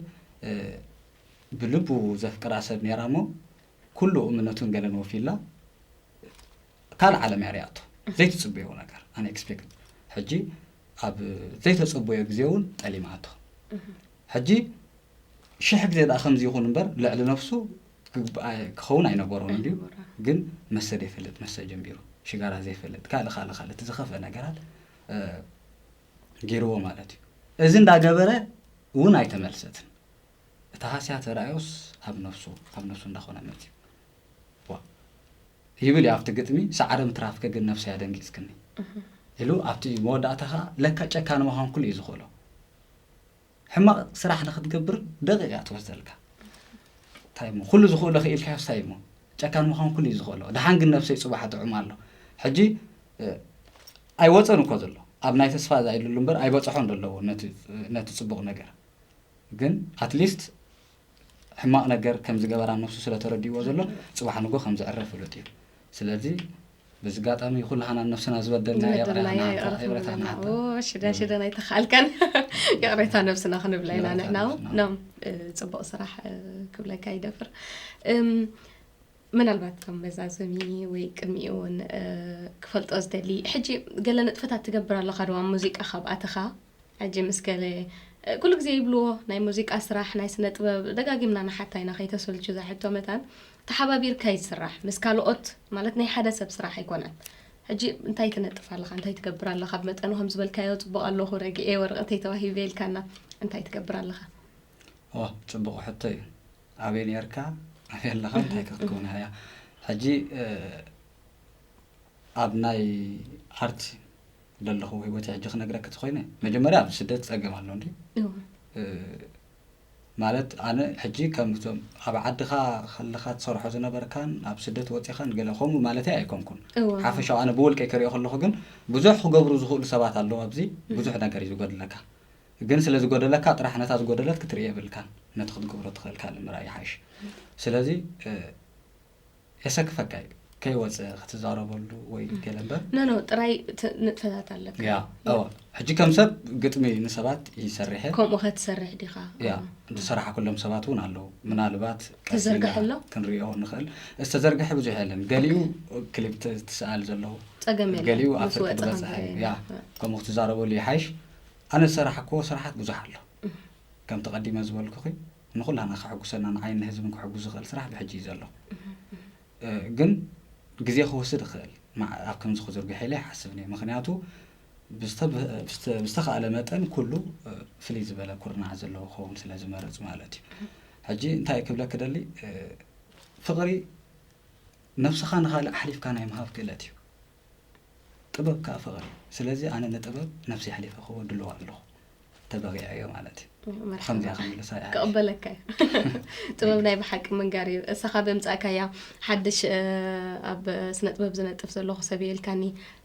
ብልቡ ዘፍቅራ ሰብ ነይራ እሞ ኩሉ እምነቱን ገለን ወፊላ ካልእ ዓለም እያ ሪኣቶ ዘይትፅበዮ ነገር ኣነ ኤክስፔክት ሕጂ ኣብ ዘይተፀበዮ ግዜ እውን ጠሊማቶ ሕጂ ሽሕ ግዜ ደኣ ከምዚ ይኹን እምበር ልዕሊ ነብሱ ክኸውን ኣይነበሮን እንድዩ ግን መስተ ዘይፈልጥ መስተ ጀሚሩ ሽጋራ ዘይፈልጥ ካልእ ካልእ ካልእ እቲ ዝኸፍአ ነገራት ገይርዎ ማለት እዩ እዚ እንዳገበረ እውን ኣይተመልሰትን እቲ ሃስያ ተራእዮስ ኣብ ነፍሱ ኣብ ነፍሱ እንዳኾነ መፅዩ ዋ ይብል እዩ ኣብቲ ግጥሚ ሰዓረ ምትራፍከ ግን ነፍሰይ ኣደንጊፅክኒ ኢሉ ኣብቲ መወዳእታ ከዓ ለካ ጨካን ምዃን ኩሉ እዩ ዝኽእሎ ሕማቕ ስራሕ ንክትገብር ደቂቕ እያ ትወስደልካ እንታይ እሞ ኩሉ ዝኽእሎ ክኢልካዮ እንታይ እሞ ጨካን ምዃን ኩሉ እዩ ዝኽእሎ ደሓን ግን ነፍሰይ ፅባሕ ጥዑም ኣሎ ሕጂ ኣይወፀን እኮ ዘሎ ኣብ ናይ ተስፋ ዛይድሉ እምበር ኣይበፅሖን ዘለዎ ነቲ ፅቡቕ ነገር ግን ኣትሊስት ሕማቕ ነገር ከም ዝገበራ ነብሱ ስለ ተረዲእዎ ዘሎ፣ ጽባሕ ንጎ ከም ዝዕረ ፍሉጥ እዩ። ስለዚ በዚ ኣጋጣሚ ኩላህና ነብስና ዝበደልና ይቕረ ዝበደልና ናሃታ፣ ይቕረ ይቕረ ትብለና። ናሃታ። ኦ፣ ሽዳ ሽደን ኣይተኻልካን። ይቕሬታ ነብስና ክንብላ ኢና ይቕሬታ ንሕና እውን። ነብስና። ኖም፣ እ፣ ጽቡቕ ስራሕ፣ እ፣ ክብለካ ይደፍር። እም፣ ምናልባት ከም መዛዘሚ ወይ ቅድሚኡ እውን፣ እ፣ ክፈልጦ ዝደሊ፣ ሕጂ ገለ ንጥፈታት ትገብር ኣለኻ ዶ ኣብ ሙዚቃ ካብ ኣተኻ? ሕጂ ምስ ገለ፣ እ፣ ኩሉ ግዜ ይብልዎ፣ ናይ ሙዚቃ ስራሕ፣ ናይ ስነ ጥበብ፣ ደጋጊምና ንሓታ ኢና፣ ከይተሰልቹ እዛ ሕቶ መታን። ተሓባቢርካ እዩ ዝስራሕ፣ ምስ ካልኦት፣ ማለት ናይ ሓደ ሰብ ስራሕ ኣይኮነን። ሕጂ እንታይ ትነጥፍ ኣለኻ? እንታይ ትገብር ኣለኻ? ኣብ መጠኑ ከም ዝበልካዮ ጽቡቕ ኣለኹ፣ ረጊኤ፣ ወረቐተይ ተዋሂበ ኢልካና፣ እንታይ ትገብር ኣለኻ? ኦ፣ ጽቡቕ ሕቶ እዩ። ኣበይ ነርካ? ኣበይ ኣለኻ? እንታይ ክትከውን እያ? ሕጂ፣ እ፣ ኣብ ናይ ኣርት ዘለኹ ህይወት ሕጂ ክነግረክ ተኾይነ፣ መጀመርያ ኣብ ስደት ጸገም ኣሎ እንዲ? እወ። እ፣ ማለት ኣነ ሕጂ ከምቶም ኣብ ዓድኻ ከለኻ ትሰርሖ ዝነበርካን ኣብ ስደት ወጺኻን ገለ ከምኡ ማለተይ ኣይኮንኩን። እወ። ሓፈሻዊ ኣነ ብውልቀይ ክሪኦ ከለኹ ግን ብዙሕ ክገብሩ ዝኽእሉ ሰባት ኣለዉ ኣብዚ፣ እም። ብዙሕ ነገር እዩ ዝጎድለካ። ግን ስለ ዝጎደለካ ጥራሕ ነታ ዝጎደለት ክትርኢ የብልካን። ነቲ ክትገብሮ ትኽእል ካልእ ምርኣይ ይሓይሽ። ስለዚ፣ እ፣ የሰክፈካ እዩ። ከይወጽእ ክትዛረበሉ ወይ እም። ገለ እምበር። ኖ፣ ኖ፣ ጥራይ ት-፣ ንጥፈታት ኣለካ። ያ፣ ያ። እወ። ሕጂ ከም ሰብ ግጥሚ ንሰባት ይሰርሕ እየ። ከምኡ ከትሰርሕ ዲኻ? ያ፣ እም። ዝሰራሕኩሎም ሰባት እውን ኣለዉ። ምናልባት ቀስ ኢልና ተዘርግሐ ኣሎ? ክንሪኦ ንኽእል። ዝተዘርግሐ ብዙሕ የለን። ገሊኡ ክሊፕ ት-፣ ትስኣል ዘለዉ። ጸገም የለን። ገሊኡ ኣብ ምስ ፍርቂ ወጽኻ ዝበጽሐ እዩ። ንርኢ ያ፣ ኢና። ከምኡ ክትዛረበሉ ይሓይሽ። ኣነ ዝሰራሕክዎ ስራሓት ብዙሕ ኣሎ። እም። ከምቲ ቀዲመ ዝበልኩኺ፣ ንኹላና ከሐጉሰና፣ ንዓይን ንህዝብን ከሐጉስ ዝኽእል ስራሕ ብሕጂ እዩ ዘሎ። እም፣ እም። እ፣ ግን ግዜ ክወስድ ይኽእል። ማ-፣ ኣብ ከምዚ ክዝርግሐ ኢለ ኣይሓስብን እየ። ምኽንያቱ ብዝተ-፣ ብዝተ-፣ ብዝተኻእለ መጠን ኩሉ፣ እ፣ ፍልይ ዝበለ ኩርናዕ ዘለዎ ክኸውን ስለ ዝመርጽ ማለት እዩ። እም። ሕጂ እንታይ ክብለኪ ደሊ፣ እ፣ ፍቕሪ ነብስኻ ንኻልእ ኣሕሊፍካ ናይ ምሃብ ክእለት እዩ። ጥበብ ከኣ ፍቕሪ። ስለዚ ኣነ ንጥበብ ነብሰይ ኣሕሊፈ ክህቦ ድሉው ኣለኹ። ተበቒዐዮ ማለት እዩ። እም፣ መርሓባ። ከምዚኣ ክምልሳ እየ ሓይሽ። ክቕበለካ እዩ። ጥበብ ናይ ብሓቂ ምንጋር እዩ። እሳኻ በምጻእካያ ሓድሽ፣ እ፣ ኣብ ስነ ጥበብ ዝነጥፍ ዘለኹ ሰብ እየ ኢልካኒ።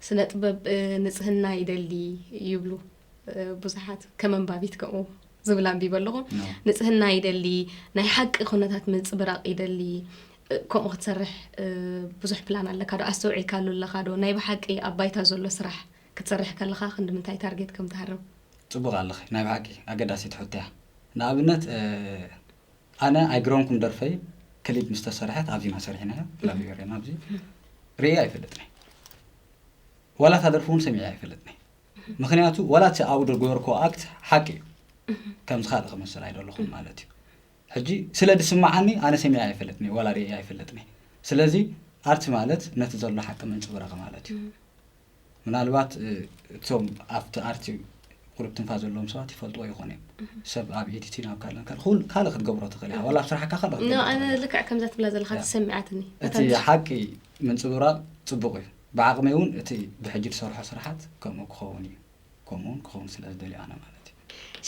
ስነ ጥበብ፣ እ፣ ንጽህና ይደሊ ይብሉ፣ እ፣ ብዙሓት ከም ኣንባቢት ከምኡ ዝብል ኣንቢበ ኣለኹ። ኖ። ንጽህና ይደሊ፣ ናይ ሓቂ ኩነታት ምንጽብራቕ ይደሊ። እ፣ ከምኡ ክትሰርሕ፣ እ፣ ብዙሕ ፕላን ኣለካ ዶ? ኣስተውዒልካሉ ኣለኻ ዶ? ናይ ብሓቂ ኣብ ባይታ ዘሎ ስራሕ ክትሰርሕ ከለኻ ክንዲ ምንታይ ታርጌት ከም ትሃርም? ጽቡቕ ኣለኺ። ናይ ብሓቂ ኣገዳሲት ሕቶ እያ። ንኣብነት፣ እ፣ ኣነ ኣይግረምኩም ደርፈይ ክሊፕ ምስ ተሰርሐት ኣብዚና ሰሪሕናዮ፣ ላቪዮሬና ኣብዚ ርእየ ኣይፈልጥን እየ። ዋላ እታ ደርፊ እውን ሰሚዐ ኣይፈልጥን እየ። ምኽንያቱ ዋላ እቲ ኣብኡ ዝገበርክዎ ኣክት ሓቂ እዩ። ከምዚ ካልእ ክመስል ኣይደለኹን ማለት እዩ። ሕጂ ስለ ዝስምዓኒ ኣነ ሰሚዐ ኣይፈልጥን እየ፣ ዋላ ርእየ ኣይፈልጥን እየ። ስለዚ ኣርት ማለት ነቲ ዘሎ ሓቂ ምንጽብራቕ ማለት እዩ። እም። ምናልባት፣ እ፣ እቶም ኣብቲ ኣርት ቁሩብ ትንፋስ ዘለዎም ሰባት ይፈልጥዎ ይኾኑ እዮም። እም። ሰብ ኣብ ኤዲቲን ኣብ ካልእን ካልእ ኩል-፣ ካልእ ክትገብሮ ትኽእል ኢኻ። እም። ዋላ ኣብ ስራሕካ ካልእ ኖ፣ ክትገብሮ ኣነ ትኽእል ኢኻ። ልክዕ ከምዛ ትብላ ዘለኻ ያ። ተሰሚዓትኒ። እቲ እታ ሓቂ ምንጽብራቕ ጽቡቕ እዩ። ብዓቕመይ እውን እቲ ብሕጂ ዝሰርሖ ስራሓት ከምኡ ክኸውን እዩ። ከምኡ እውን ክኸውን ስለ ዝደልዩ ኣነ ማለት እዩ።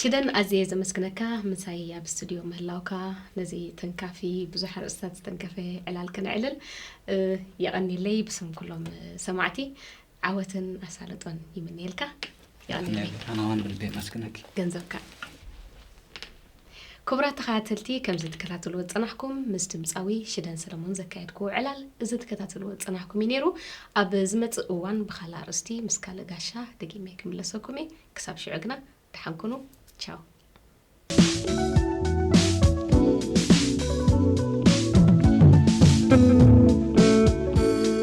ሽደን፣ ኣዝየ ዘመስግነካ ምሳይ ኣብ ስቱድዮ ምህላውካ፣ ነዚ ተንካፊ ብዙሕ ኣርእስታት ዝተንከፈ ዕላል ክነዕልል፣ እ፣ የቐንየለይ ብስም ኩሎም ሰማዕቲ። ዓወትን ኣሳልጦን ይምነየልካ። የቐንየለይ። ኣነ እውን ብልቢ የመስግነኪ። ገንዘብካ። ክቡራት ተኸታተልቲ፣ ከምዚ ትከታተልዎ ዝጸናሕኩም ምስ ድምጻዊ ሽደን ሰለሞን ዘካየድክዎ ዕላል እዚ ትከታተልዎ ዝጸናሕኩም እዩ ነይሩ። ኣብ ዝመጽእ እዋን ብኻልእ ኣርእስቲ ምስ ካልእ ጋሻ ደጊመ ክምለሰኩም እየ። ክሳብ ሽዑ ግና ደሓን ኩኑ። ቻው።